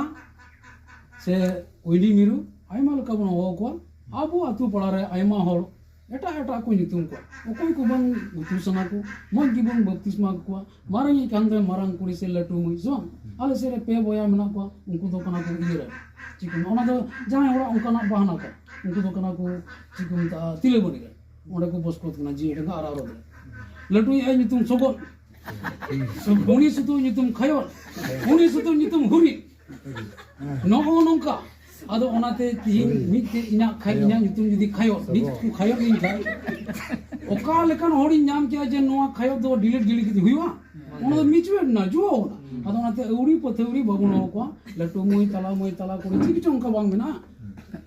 ᱥᱮ ᱩᱭᱞᱤ ᱢᱤᱨᱩ, ᱟᱭᱢᱟ ᱞᱮᱠᱟ ᱵᱚᱱ ᱦᱚᱦᱚ ᱠᱚᱣᱟ᱾ ᱟᱵᱚ ᱟᱛᱳ ᱯᱟᱲᱟ ᱨᱮ ᱟᱭᱢᱟ ᱦᱚᱲ ᱮᱴᱟᱜ ᱮᱴᱟᱜ ᱠᱚ ᱧᱩᱛᱩᱢ ᱠᱚᱣᱟ᱾ ᱚᱠᱚᱭ ᱠᱚ ᱵᱟᱝ ᱜᱩᱛᱩ ᱥᱟᱱᱟ ᱠᱚ, ᱢᱚᱡᱽ ᱜᱮᱵᱚᱱ ᱵᱟᱯᱛᱤᱥᱢᱟ ᱠᱚᱣᱟ᱾ ᱢᱟᱨᱟᱝ ᱤᱡ ᱠᱟᱱ ᱫᱚᱭ ᱢᱟᱨᱟᱝ ᱠᱩᱲᱤ ᱥᱮ ᱞᱟᱹᱴᱩ ᱢᱟᱹᱭ, ᱥᱮ ᱵᱟᱝ? ᱟᱞᱮ ᱥᱮᱫ ᱨᱮ ᱯᱮ ᱵᱚᱭᱦᱟ ᱢᱮᱱᱟᱜ ᱠᱚᱣᱟ, ᱩᱱᱠᱩ ᱫᱚ ᱠᱟᱱᱟ ᱠᱚ ᱤᱭᱟᱹ ᱨᱮ, ᱪᱮᱫ ᱠᱚ ᱢᱮᱱᱟ, ᱚᱱᱟ ᱫᱚ ᱡᱟᱦᱟᱸᱭ ᱦᱚᱲᱟᱜ ᱚᱱᱠᱟᱱᱟᱜ ᱵᱟᱦᱱᱟ ᱠᱚ, ᱩᱱᱠᱩ ᱫᱚ ᱠᱟᱱᱟ ᱠᱚ, ᱪᱮᱫ ᱠᱚ ᱢᱮᱛᱟᱜᱼᱟ, ᱛᱤᱞᱟᱹᱵᱚᱱᱤ ᱨᱮ᱾ ᱚᱸᱰᱮ ᱠᱚ ᱵᱚᱥ ᱠᱚ ᱠᱟᱱᱟ, ᱡᱤᱭᱟᱹᱲ ᱰᱟᱸᱜᱟ ᱟᱨ ᱟᱨᱚ ᱫᱚ᱾ ᱞᱟᱹᱴᱩᱭᱤᱡ ᱟᱭ ᱧᱩᱛᱩᱢ ᱥᱚᱜᱚᱫ, ᱩᱱᱤ ᱥᱩᱛᱩ ᱧᱩᱛᱩᱢ ᱠᱷᱟᱭᱚᱲ, ᱩᱱᱤ ᱥᱩᱛᱩ ᱧᱩᱛᱩᱢ ᱦᱩᱨᱤ᱾ ᱱᱚᱜᱼᱚ ᱱᱚᱝᱠᱟ᱾ ᱟᱫᱚ ᱚᱱᱟᱛᱮ ᱛᱤᱦᱤᱧ ᱢᱤᱫᱴᱮᱡ ᱤᱧᱟᱹᱜ ᱠᱷᱟᱭ-, ᱤᱧᱟᱹᱜ ᱧᱩᱛᱩᱢ ᱡᱩᱫᱤ ᱠᱷᱟᱭᱚᱜ, ᱢᱤᱫ ᱠᱚ ᱠᱷᱟᱭᱚᱜ ᱤᱧ ᱠᱷᱟᱱ, ᱚᱠᱟ ᱞᱮᱠᱟᱱ ᱦᱚᱲᱤᱧ ᱧᱟᱢ ᱠᱮᱭᱟ ᱡᱮ ᱱᱚᱣᱟ ᱠᱷᱟᱭᱚᱜ ᱫᱚ delete delete ᱡᱩᱫᱤ ᱦᱩᱭᱩᱜᱼᱟ? ᱚᱱᱟ ᱫᱚ ᱢᱤᱪᱩᱭᱮᱴ ᱱᱟ, ᱡᱩᱣᱟᱹ ᱱᱟ᱾ ᱟᱫᱚ ᱚᱱᱟᱛᱮ ᱟᱹᱣᱲᱤ ᱯᱟᱹᱛᱷᱟᱹᱣᱲᱤ ᱵᱟᱵᱚᱱ ᱦᱚᱦᱚ ᱠᱚᱣᱟ᱾ ᱞᱟᱹᱴᱩ ᱢᱟᱹᱭ, ᱛᱟᱞᱟ ᱢᱟᱹᱭ, ᱛᱟᱞᱟ ᱠᱩᱲᱤ, ᱪᱮᱫ ᱠᱚᱪᱚ ᱚᱱᱠᱟ ᱵᱟᱝ ᱢᱮᱱᱟᱜᱼᱟ?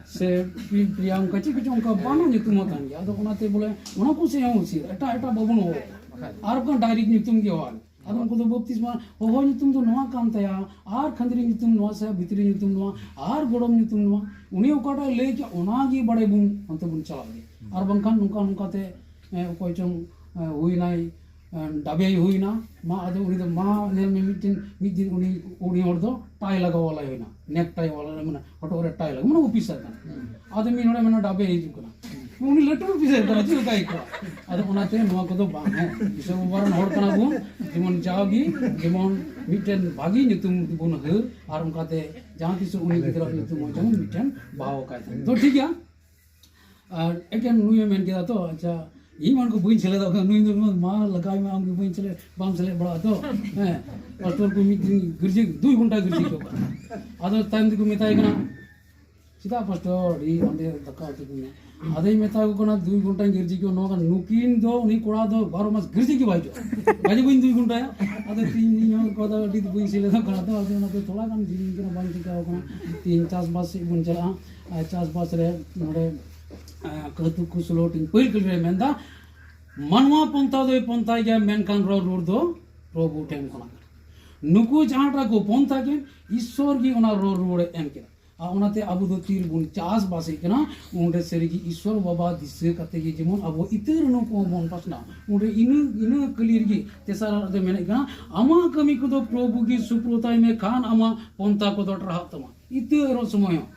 ᱥᱮ ᱯᱨᱤ-, ᱯᱨᱤᱭᱟᱝᱠᱟ, ᱪᱮᱫ ᱠᱚᱪᱚ ᱚᱱᱠᱟ ᱵᱟᱝ ᱧᱩᱛᱩᱢ ᱦᱚᱸ ᱛᱟᱦᱮᱱ ᱜᱮᱭᱟ᱾ ᱟᱫᱚ ᱚᱱᱟᱛᱮ ᱵᱚᱞᱮ ᱚᱱᱟ ᱠᱚ ᱥᱮᱫ ᱦᱚᱸ ᱩᱪᱤᱛ, ᱮᱴᱟᱜ ᱮᱴᱟᱜ ᱵᱟᱵᱚᱱ ᱦᱚᱦᱚ ᱠᱚᱣᱟ᱾ ᱟᱨ ᱵᱟᱝ direct ᱧᱩᱛᱩᱢ ᱜᱮ ᱦᱚᱦᱚ᱾ ᱟᱫᱚ ᱩᱱᱠᱩ ᱫᱚ ᱵᱟᱯᱛᱤᱥᱢᱟ ᱦᱚᱦᱚ ᱧᱩᱛᱩᱢ ᱫᱚ ᱱᱚᱣᱟ ᱠᱟᱱ ᱛᱟᱭᱟ, ᱟᱨ ᱠᱷᱟᱸᱫᱽᱨᱤ ᱧᱩᱛᱩᱢ ᱱᱚᱣᱟ ᱥᱮ ᱵᱷᱤᱛᱨᱤ ᱧᱩᱛᱩᱢ ᱱᱚᱣᱟ, ᱟᱨ ᱜᱚᱲᱚᱢ ᱧᱩᱛᱩᱢ ᱱᱚᱣᱟ, ᱩᱱᱤ ᱚᱠᱟᱴᱟᱜ ᱮ ᱞᱟᱹᱭ ᱠᱮᱫ ᱚᱱᱟ ᱜᱮ ᱵᱟᱲᱟᱭ ᱵᱚᱱ ᱚᱱᱛᱮ ᱵᱚᱱ ᱪᱟᱞᱟᱜ ᱜᱮ᱾ ᱟᱨ ᱵᱟᱝᱠᱷᱟᱱ ᱱᱚᱝᱠᱟ ᱱᱚᱝᱠᱟ ᱛᱮ, ᱮ, ᱚᱠᱚᱭ ᱪᱚᱝ, ᱮ, ᱦᱩᱭᱱᱟᱭ, ᱮ, ᱰᱟᱵᱮᱭ ᱦᱩᱭᱱᱟ, ᱢᱟ ᱟᱫᱚ ᱩᱱᱤ ᱫᱚ ᱢᱟ ᱧᱮᱞ ᱢᱮ ᱢᱤᱫᱴᱮᱱ, ᱢᱤᱫ ᱫᱤᱱ ᱩᱱᱤ, ᱩᱱᱤ ᱦᱚᱲ ᱫᱚ tie ᱞᱟᱜᱟᱣ ᱣᱟᱞᱟᱭ ᱦᱩᱭᱱᱟ, necktie ᱣᱟᱞᱟ, ᱢᱟᱱᱮ ᱦᱚᱴᱚᱜ ᱨᱮ tie ᱞᱟᱜᱟᱣ, ᱢᱟᱱᱮ officer ᱠᱟᱱᱟ᱾ ᱟᱫᱚ ᱢᱤᱫ ᱦᱚᱲᱮ ᱢᱮᱱᱟ ᱰᱟᱵᱮ ᱦᱤᱡᱩᱜ ᱠᱟᱱᱟ, ᱩᱱᱤ ᱞᱟᱹᱴᱩ officer ᱠᱟᱱᱟ, ᱪᱮᱫ ᱞᱮᱠᱟ ᱟᱹᱭᱠᱟᱹᱣᱟ? ᱟᱫᱚ ᱚᱱᱟᱛᱮ ᱱᱚᱣᱟ ᱠᱚᱫᱚ ᱵᱟᱝ, ᱦᱮᱸ, ᱤᱥᱚᱨ ᱵᱟᱵᱟ ᱨᱮᱱ ᱦᱚᱲ ᱠᱟᱱᱟ ᱵᱚᱱ, ᱡᱮᱢᱚᱱ ᱡᱟᱣᱜᱮ ᱡᱮᱢᱚᱱ ᱢᱤᱫᱴᱮᱱ ᱵᱷᱟᱹᱜᱤ ᱧᱩᱛᱩᱢ ᱵᱚᱱ ᱦᱟᱹᱨ, ᱟᱨ ᱚᱱᱠᱟᱛᱮ ᱡᱟᱦᱟᱸ ᱛᱤᱥ ᱩᱱᱤ ᱜᱤᱫᱽᱨᱟᱹ ᱧᱩᱛᱩᱢ ᱦᱚᱸ ᱡᱮᱢᱚᱱ ᱢᱤᱫᱴᱮᱱ ᱵᱟᱦᱟᱣ ᱠᱟᱭ ᱛᱟᱦᱮᱸ᱾ ᱛᱚ ᱴᱷᱤᱠ ᱜᱮᱭᱟ, ᱟᱨ ᱮᱠᱮᱱ ᱱᱩᱭᱮ ᱢᱮᱱ ᱠᱮᱫᱟ ᱛᱚ, ᱟᱪᱪᱷᱟ, ᱤᱧ ᱢᱟ ᱩᱱᱠᱩ ᱵᱟᱹᱧ ᱥᱮᱞᱮᱫᱚᱜ ᱠᱟᱱᱟ, ᱱᱩᱭ ᱫᱚ ᱢᱟ ᱞᱟᱜᱟᱣ ᱢᱮ, ᱟᱢ ᱜᱮ ᱵᱟᱹᱧ ᱥᱮᱞᱮᱫ, ᱵᱟᱢ ᱥᱮᱞᱮᱫ ᱵᱟᱲᱟᱜᱼᱟ ᱛᱚ, ᱦᱮᱸ, ᱯᱟᱥᱴᱚᱨ ᱠᱚ ᱢᱤᱫ ᱫᱤᱱ ᱜᱤᱨᱡᱟᱹ, ᱫᱩᱭ ᱜᱷᱚᱱᱴᱟ ᱜᱤᱨᱡᱟᱹ ᱠᱚ ᱠᱟᱱᱟ᱾ ᱟᱫᱚ ᱛᱟᱭᱚᱢ ᱛᱮᱠᱚ ᱢᱮᱛᱟᱭ ᱠᱟᱱᱟ, ᱪᱮᱫᱟᱜ ᱯᱟᱥᱴᱚᱨ, ᱟᱹᱰᱤ ᱚᱸᱰᱮ ᱫᱟᱠᱟ ᱩᱛᱩ ᱠᱚ ᱢᱮᱱᱟᱜᱼᱟ? ᱟᱫᱚᱧ ᱢᱮᱛᱟ ᱠᱚ ᱠᱟᱱᱟ, ᱫᱩᱭ ᱜᱷᱚᱱᱴᱟᱧ ᱜᱤᱨᱡᱤ ᱠᱚ, ᱱᱚᱣᱟ ᱠᱟᱱᱟ, ᱱᱩᱠᱤᱱ ᱫᱚ ᱩᱱᱤ ᱠᱚᱲᱟ ᱫᱚ ᱵᱟᱨᱚ ᱢᱟᱥ ᱜᱤᱨᱡᱤ ᱜᱮ ᱵᱟᱭ ᱦᱤᱡᱩᱜᱼᱟ᱾ ᱜᱟᱡᱮ ᱵᱟᱹᱧ ᱫᱩᱭ ᱜᱷᱚᱱᱴᱟᱭᱟ᱾ ᱟᱫᱚ ᱛᱤᱦᱤᱧ ᱤᱧ ᱦᱚᱸ ᱠᱚ ᱫᱚ ᱟᱹᱰᱤ ᱵᱟᱹᱧ ᱥᱮᱞᱮᱫᱚᱜ ᱠᱟᱱᱟ, ᱛᱚ ᱟᱫᱚ ᱚᱱᱟᱛᱮ ᱛᱷᱚᱲᱟ ᱜᱟᱱ ᱡᱤᱞᱤᱧ ᱠᱟᱱᱟ, ᱵᱟᱝ ᱪᱤᱠᱟᱹᱣ ᱠᱟᱱᱟ᱾ ᱛᱤᱦᱤᱧ ᱪᱟᱥᱵᱟᱥ ᱥᱮᱫ ᱵᱚᱱ ᱪᱟᱞᱟᱜᱼᱟ᱾ ᱟᱨ ᱪᱟᱥᱵᱟᱥ ᱨᱮ ᱱᱚᱰᱮ, ᱟᱸ, ᱠᱟᱹᱛᱩ ᱠᱩᱥᱞᱳ ᱴᱤᱧ ᱯᱟᱹᱦᱤᱞ ᱠᱟᱹᱞᱤ ᱨᱮ ᱢᱮᱱᱫᱟ, ᱢᱟᱱᱣᱟ ᱯᱚᱱᱛᱷᱟ ᱫᱚᱭ ᱯᱚᱱᱛᱷᱟᱭ ᱜᱮᱭᱟ, ᱢᱮᱱᱠᱷᱟᱱ ᱨᱚᱲ ᱨᱩᱣᱟᱹᱲ ᱫᱚ ᱯᱨᱚᱵᱷᱩ ᱴᱷᱮᱱ ᱠᱷᱚᱱᱟᱜ ᱠᱟᱱᱟ᱾ ᱱᱩᱠᱩ ᱡᱟᱦᱟᱸᱴᱟᱜ ᱠᱚ ᱯᱚᱱᱛᱷᱟ ᱠᱤᱱ, ᱤᱥᱥᱚᱨ ᱜᱮ ᱚᱱᱟ ᱨᱚᱲ ᱨᱩᱣᱟᱹᱲᱮ ᱮᱢ ᱠᱮᱫᱟ᱾ ᱟᱨ ᱚᱱᱟᱛᱮ ᱟᱵᱚ ᱫᱚ ᱛᱤ ᱨᱮᱵᱚᱱ ᱪᱟᱥ ᱵᱟᱥᱮᱫ ᱠᱟᱱᱟ, ᱚᱸᱰᱮ ᱥᱟᱹᱨᱤᱜᱮ ᱤᱥᱥᱚᱨ ᱵᱟᱵᱟ ᱫᱤᱥᱟᱹ ᱠᱟᱛᱮ ᱜᱮ ᱡᱮᱢᱚᱱ ᱟᱵᱚ ᱤᱛᱟᱹ ᱨᱮᱱᱩ ᱠᱚᱦᱚᱸ ᱵᱚᱱ ᱯᱟᱥᱱᱟᱣ᱾ ᱚᱸᱰᱮ ᱤᱱᱟᱹ, ᱤᱱᱟᱹ ᱠᱟᱹᱞᱤ ᱨᱮᱜᱮ ᱛᱮᱥᱟᱨ ᱟᱜ ᱫᱚ ᱢᱮᱱᱮᱫ ᱠᱟᱱᱟ, ᱟᱢᱟᱜ ᱠᱟᱹᱢᱤ ᱠᱚᱫᱚ ᱯᱨᱚᱵᱷᱩ ᱜᱮ ᱥᱩᱯᱨᱚᱛᱟᱭ ᱢᱮ, ᱠᱷᱟᱱ ᱟᱢᱟᱜ ᱯᱚᱱᱛᱷᱟ ᱠᱚᱫᱚ ᱴᱟᱨᱦᱟᱜ ᱛᱟᱢᱟ᱾ ᱤᱛᱟᱹ ᱮᱨᱚᱜ ᱥᱚᱢᱚᱭ ᱦᱚᱸ,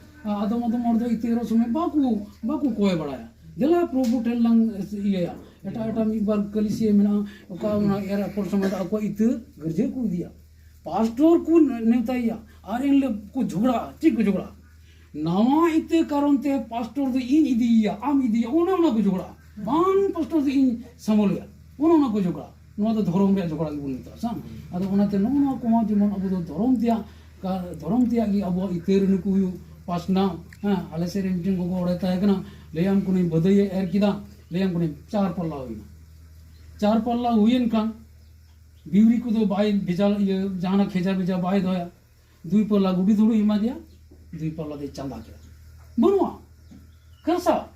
ᱟᱫᱚᱢ ᱟᱫᱚᱢ ᱦᱚᱲ ᱫᱚ ᱤᱛᱟᱹ ᱮᱨᱚᱜ ᱥᱚᱢᱚᱭ ᱵᱟᱠᱚ, ᱵᱟᱠᱚ ᱠᱚᱭ ᱵᱟᱲᱟᱭᱟ, ᱫᱮᱞᱟ ᱯᱨᱚᱵᱷᱩ ᱴᱷᱮᱱ ᱞᱟᱝ ᱤᱭᱟᱹᱭᱟ᱾ ᱮᱴᱟᱜ ᱮᱴᱟᱜ ᱢᱤᱫ ᱵᱟᱨ ᱠᱟᱹᱞᱤᱥᱤᱭᱟᱹ ᱢᱮᱱᱟᱜᱼᱟ, ᱚᱠᱟ ᱚᱱᱟ ᱮᱨ ᱟᱯᱷᱚᱨ ᱥᱚᱢᱚᱭ ᱫᱚ ᱟᱠᱚᱣᱟᱜ ᱤᱛᱟᱹ ᱜᱟᱹᱨᱡᱟᱹ ᱠᱚ ᱤᱫᱤᱭᱟ, ᱯᱟᱥᱴᱚᱨ ᱠᱚ ᱱᱮᱣᱛᱟᱭᱮᱭᱟ, ᱟᱨ ᱮᱱᱦᱤᱞᱳᱜ ᱠᱚ ᱡᱷᱚᱜᱽᱲᱟᱜᱼᱟ᱾ ᱪᱮᱫ ᱠᱚ ᱡᱷᱚᱜᱽᱲᱟᱜᱼᱟ? ᱱᱟᱣᱟ ᱤᱛᱟᱹ ᱠᱟᱨᱚᱱ ᱛᱮ ᱯᱟᱥᱴᱚᱨ ᱫᱚ ᱤᱧ ᱤᱫᱤᱭᱮᱭᱟ, ᱟᱢ ᱤᱫᱤᱭᱮᱭᱟ, ᱚᱱᱮ ᱚᱱᱟ ᱠᱚ ᱡᱷᱚᱜᱽᱲᱟᱜᱼᱟ᱾ ᱵᱟᱝ, ᱯᱟᱥᱴᱚᱨ ᱫᱚ ᱤᱧ ᱥᱟᱢᱚᱞᱮᱭᱟ, ᱚᱱᱮ ᱚᱱᱟ ᱠᱚ ᱡᱷᱚᱜᱽᱲᱟᱜᱼᱟ᱾ ᱱᱚᱣᱟ ᱫᱚ ᱫᱷᱚᱨᱚᱢ ᱨᱮᱭᱟᱜ ᱡᱷᱚᱜᱽᱲᱟ ᱜᱮᱵᱚᱱ ᱢᱮᱛᱟᱜᱼᱟ ᱥᱮ᱾ ᱟᱫᱚ ᱚᱱᱟᱛᱮ ᱱᱚᱜᱼᱚ ᱱᱚᱣᱟ ᱠᱚᱦᱚᱸ ᱡᱮᱢᱚᱱ ᱟᱵᱚ ᱫᱚ ᱫᱷᱚᱨᱚᱢ ᱛᱮᱭᱟᱜ ᱠᱟ-, ᱫᱷᱚᱨᱚᱢ ᱛᱮᱭᱟᱜ ᱜᱮ ᱟᱵᱚᱣᱟᱜ ᱤᱛᱟᱹ ᱨᱮ ᱱᱩᱠᱩ ᱦᱩᱭᱩᱜ ᱯᱟᱥᱱᱟᱣ᱾ ᱦᱮᱸ, ᱟᱞᱮ ᱥᱮᱫ ᱨᱮ ᱢᱤᱫᱴᱮᱱ ᱜᱚᱜᱚ ᱦᱚᱲᱮ ᱛᱟᱦᱮᱸ ᱠᱟᱱᱟ, ᱞᱟᱹᱭᱟᱢ ᱠᱟᱹᱱᱟᱹᱧ ᱵᱟᱹᱫᱟᱹᱭᱮ ᱮᱨ ᱠᱮᱫᱟ, ᱞᱟᱹᱭᱟᱢ ᱠᱟᱹᱱᱟᱹᱧ ᱪᱟᱨ ᱯᱟᱞᱞᱟ ᱦᱩᱭᱱᱟ᱾ ᱪᱟᱨ ᱯᱟᱞᱞᱟ ᱦᱩᱭᱮᱱ ᱠᱷᱟᱱ ᱵᱤᱣᱨᱤ ᱠᱚᱫᱚ ᱵᱟᱭ ᱵᱷᱮᱡᱟ, ᱤᱭᱟᱹ, ᱡᱟᱦᱟᱱᱟᱜ ᱠᱷᱮᱡᱟ ᱵᱷᱮᱡᱟ ᱵᱟᱭ ᱫᱚᱦᱚᱭᱟ᱾ ᱫᱩᱭ ᱯᱟᱞᱞᱟ ᱜᱩᱰᱤ ᱫᱷᱩᱲᱩ ᱮᱢᱟ ᱫᱮᱭᱟ, ᱫᱩᱭ ᱯᱟᱞᱞᱟ ᱫᱚᱭ ᱪᱟᱸᱫᱟ ᱠᱮᱫᱟ᱾ ᱵᱟᱹᱱᱩᱜᱼᱟ᱾ ᱠᱷᱟᱨᱥᱟ᱾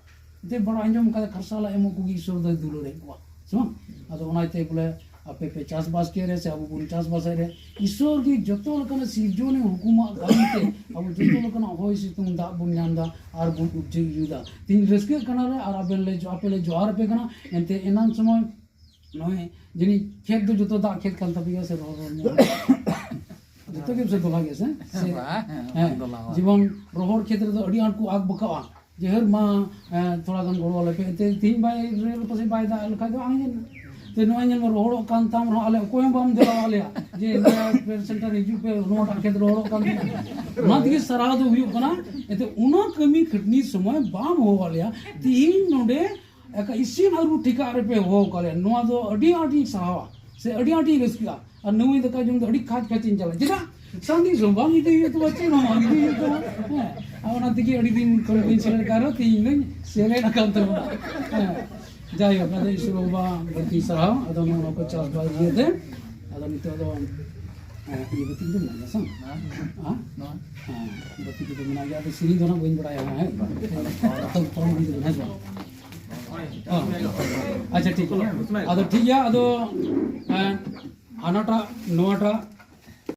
ᱡᱮ ᱵᱟᱲᱟ ᱟᱸᱡᱚᱢ ᱠᱟᱫᱟ, ᱠᱷᱟᱨᱥᱟ ᱞᱟᱡ ᱮᱢᱚᱜ ᱠᱚᱜᱮ ᱤᱥᱚᱨ ᱫᱚᱭ ᱫᱩᱞᱟᱹᱲᱮᱫ ᱠᱚᱣᱟ, ᱥᱮ ᱵᱟᱝ? ᱟᱫᱚ ᱚᱱᱟᱛᱮ ᱵᱚᱞᱮ ᱟᱯᱮ ᱯᱮ ᱪᱟᱥᱵᱟᱥ ᱠᱮᱫ ᱨᱮ ᱥᱮ ᱟᱵᱚ ᱵᱚᱱ ᱪᱟᱥᱵᱟᱥᱮᱫ ᱨᱮ, ᱤᱥᱚᱨ ᱜᱮ ᱡᱚᱛᱚ ᱞᱮᱠᱟᱱᱟᱜ ᱥᱤᱨᱡᱚᱱᱤᱭᱟᱹ ᱦᱩᱠᱩᱢᱟᱜ ᱠᱟᱹᱢᱤ ᱛᱮ ᱟᱵᱚ ᱡᱚᱛᱚ ᱞᱮᱠᱟᱱᱟᱜ ᱦᱚᱭ ᱥᱤᱛᱩᱝ ᱫᱟᱜ ᱵᱚᱱ ᱧᱟᱢ ᱮᱫᱟ ᱟᱨ ᱵᱚᱱ ᱩᱯᱡᱟᱹ ᱤᱭᱟᱹ ᱮᱫᱟ᱾ ᱛᱤᱦᱤᱧ ᱨᱟᱹᱥᱠᱟᱹᱜ ᱠᱟᱱᱟ ᱞᱮ ᱟᱨ ᱟᱵᱮᱱ ᱞᱮ ᱡᱚ-, ᱟᱯᱮ ᱞᱮ ᱡᱚᱦᱟᱨ ᱟᱯᱮ ᱠᱟᱱᱟ, ᱮᱱᱛᱮ ᱮᱱᱟᱱ ᱥᱚᱢᱚᱭ ᱱᱚᱜᱼᱚᱭ ᱡᱟᱹᱱᱤᱡ ᱠᱷᱮᱛ ᱫᱚ ᱡᱚᱛᱚ ᱫᱟᱜ ᱠᱷᱮᱛ ᱠᱟᱱ ᱛᱟᱯᱮᱭᱟ ᱥᱮ ᱨᱚᱦᱚᱲ ᱨᱚᱦᱚᱲ ᱧᱚᱜ? ᱡᱚᱛᱚ ᱜᱮ ᱥᱮ ᱫᱚᱞᱦᱟ ᱜᱮᱭᱟ ᱥᱮ? ᱥᱮ ᱵᱟᱝ, ᱦᱮᱸ, ᱦᱮᱸ, ᱫᱚᱞᱦᱟ ᱦᱚᱸ᱾ ᱡᱮᱢᱚᱱ ᱨᱚᱦᱚᱲ ᱠᱷᱮᱛ ᱨᱮᱫᱚ ᱟᱹᱰᱤ ᱟᱸᱴ ᱠᱚ ᱟᱠ ᱵᱟᱠᱟᱣᱟ ᱡᱮ, "ᱦᱟᱹᱨ ᱢᱟ, ᱮᱸ, ᱛᱷᱚᱲᱟ ᱜᱟᱱ ᱜᱚᱲᱚ ᱟᱞᱮ ᱯᱮ, ᱮᱱᱛᱮ ᱛᱮᱦᱤᱧ ᱵᱟᱭ ᱨᱮ ᱯᱟᱥᱮᱡ ᱵᱟᱭ ᱫᱟᱜ ᱞᱮᱠᱷᱟᱡ ᱫᱚ ᱟᱸᱡᱮᱫ ᱮᱱᱟ᱾ ᱛᱮ ᱱᱚᱜᱼᱚᱭ ᱧᱮᱞ ᱢᱮ, ᱨᱚᱦᱚᱲᱚᱜ ᱠᱟᱱ ᱛᱟᱢ ᱨᱮᱦᱚᱸ ᱟᱞᱮ ᱚᱠᱚᱭ ᱦᱚᱸ ᱵᱟᱢ ᱫᱮᱞᱟᱣᱟᱜ ᱞᱮᱭᱟ ᱡᱮ, 'ᱱᱚᱣᱟ ᱯᱮ ᱥᱮᱱᱴᱟᱨ ᱦᱤᱡᱩᱜ ᱯᱮ, ᱱᱚᱣᱟᱴᱟᱜ ᱠᱷᱮᱛ ᱨᱚᱦᱚᱲᱚᱜ ᱠᱟᱱ ᱛᱤᱧᱟ'?" ᱚᱱᱟ ᱛᱮᱜᱮ ᱥᱟᱨᱦᱟᱣ ᱫᱚ ᱦᱩᱭᱩᱜ ᱠᱟᱱᱟ᱾ ᱮᱱᱛᱮ ᱚᱱᱟ ᱠᱟᱹᱢᱤ ᱠᱷᱟᱹᱴᱱᱤ ᱥᱚᱢᱚᱭ ᱵᱟᱢ ᱦᱚᱦᱚᱣᱟᱜ ᱞᱮᱭᱟ᱾ ᱛᱮᱦᱤᱧ ᱱᱚᱰᱮ ᱮᱠᱟ ᱤᱥᱤᱱ ᱟᱹᱨᱩ ᱴᱷᱤᱠᱟᱜ ᱨᱮᱯᱮ ᱦᱚᱦᱚ ᱟᱠᱟᱫ ᱞᱮᱭᱟ, ᱱᱚᱣᱟ ᱫᱚ ᱟᱹᱰᱤ ᱟᱸᱴᱤᱧ ᱥᱟᱨᱦᱟᱣᱟ ᱥᱮ ᱟᱹᱰᱤ ᱟᱸᱴᱤᱧ ᱨᱟᱹᱥᱠᱟᱹᱜᱼᱟ᱾ ᱟᱨ ᱱᱟᱹᱣᱟᱹᱭ ᱫᱟᱠᱟ ᱡᱚᱢ ᱫᱚ ᱟᱹᱰᱤ ᱠᱷᱟᱡ ᱠᱷᱟᱡ ᱤᱧ ᱪᱟᱞᱟᱜᱼᱟ᱾ ᱪᱮᱫᱟᱜ? ᱥᱟᱺᱜᱤᱧ ᱥᱚᱢ ᱵᱟᱝ ᱤᱫᱤ ᱦᱩᱭᱩᱜ ᱛᱟᱢᱟ, ᱪᱮᱫ ᱦᱚᱸ ᱵᱟᱝ ᱤᱫᱤ ᱦᱩᱭᱩᱜ ᱛᱟᱢᱟ᱾ ᱦᱮᱸ, ᱟᱨ ᱚᱱᱟ ᱛᱮᱜᱮ ᱟᱹᱰᱤ ᱫᱤᱱ ᱠᱷᱚᱱ ᱵᱟᱹᱧ ᱥᱮᱞᱮᱫ ᱟᱠᱟᱱ ᱨᱮᱦᱚᱸ ᱛᱮᱦᱮᱧ ᱫᱚᱧ ᱥᱮᱞᱮᱫ ᱟᱠᱟᱱ ᱛᱟᱵᱚᱱᱟ᱾ ᱦᱮᱸ, ᱡᱟᱭᱦᱳᱠ, ᱟᱫᱚ ᱤᱥᱚᱨ ᱵᱟᱵᱟ ᱵᱟᱹᱲᱛᱤ ᱥᱟᱨᱦᱟᱣ᱾ ᱟᱫᱚ ᱱᱚᱜᱼᱚ ᱱᱚᱣᱟ ᱠᱚ ᱪᱟᱥᱵᱟᱥ ᱤᱭᱟᱹᱛᱮ ᱟᱫᱚ ᱱᱤᱛᱚᱜ ᱫᱚ, ᱦᱮᱸ, ᱤᱭᱟᱹ ᱵᱟᱹᱛᱤ ᱫᱚ ᱢᱮᱱᱟᱜ ᱜᱮᱭᱟ ᱥᱮ? ᱦᱮᱸ? ᱱᱚᱣᱟ? ᱦᱮᱸ, ᱵᱟᱹᱛᱤ ᱠᱚᱫᱚ ᱢᱮᱱᱟᱜ ᱜᱮᱭᱟ᱾ ᱟᱫᱚ ᱥᱮᱨᱮᱧ ᱫᱚ ᱱᱟᱜ ᱵᱟᱹᱧ ᱵᱟᱲᱟᱭᱟ, ᱦᱮᱸ? ᱮᱛᱚᱢ ᱯᱟᱨᱚᱢ ᱤᱫᱤ ᱫᱚ, ᱦᱮᱸ ᱥᱮ ᱵᱟᱝ? ᱦᱮᱸ᱾ ᱟᱪᱪᱷᱟ, ᱴᱷᱤᱠ ᱜᱮᱭᱟ᱾ ᱟᱫᱚ ᱴᱷᱤᱠ ᱜᱮᱭᱟ, ᱟᱫᱚ, ᱮᱸ, ᱦᱟᱱᱟᱴᱟᱜ, ᱱᱚᱣᱟᱴᱟᱜ,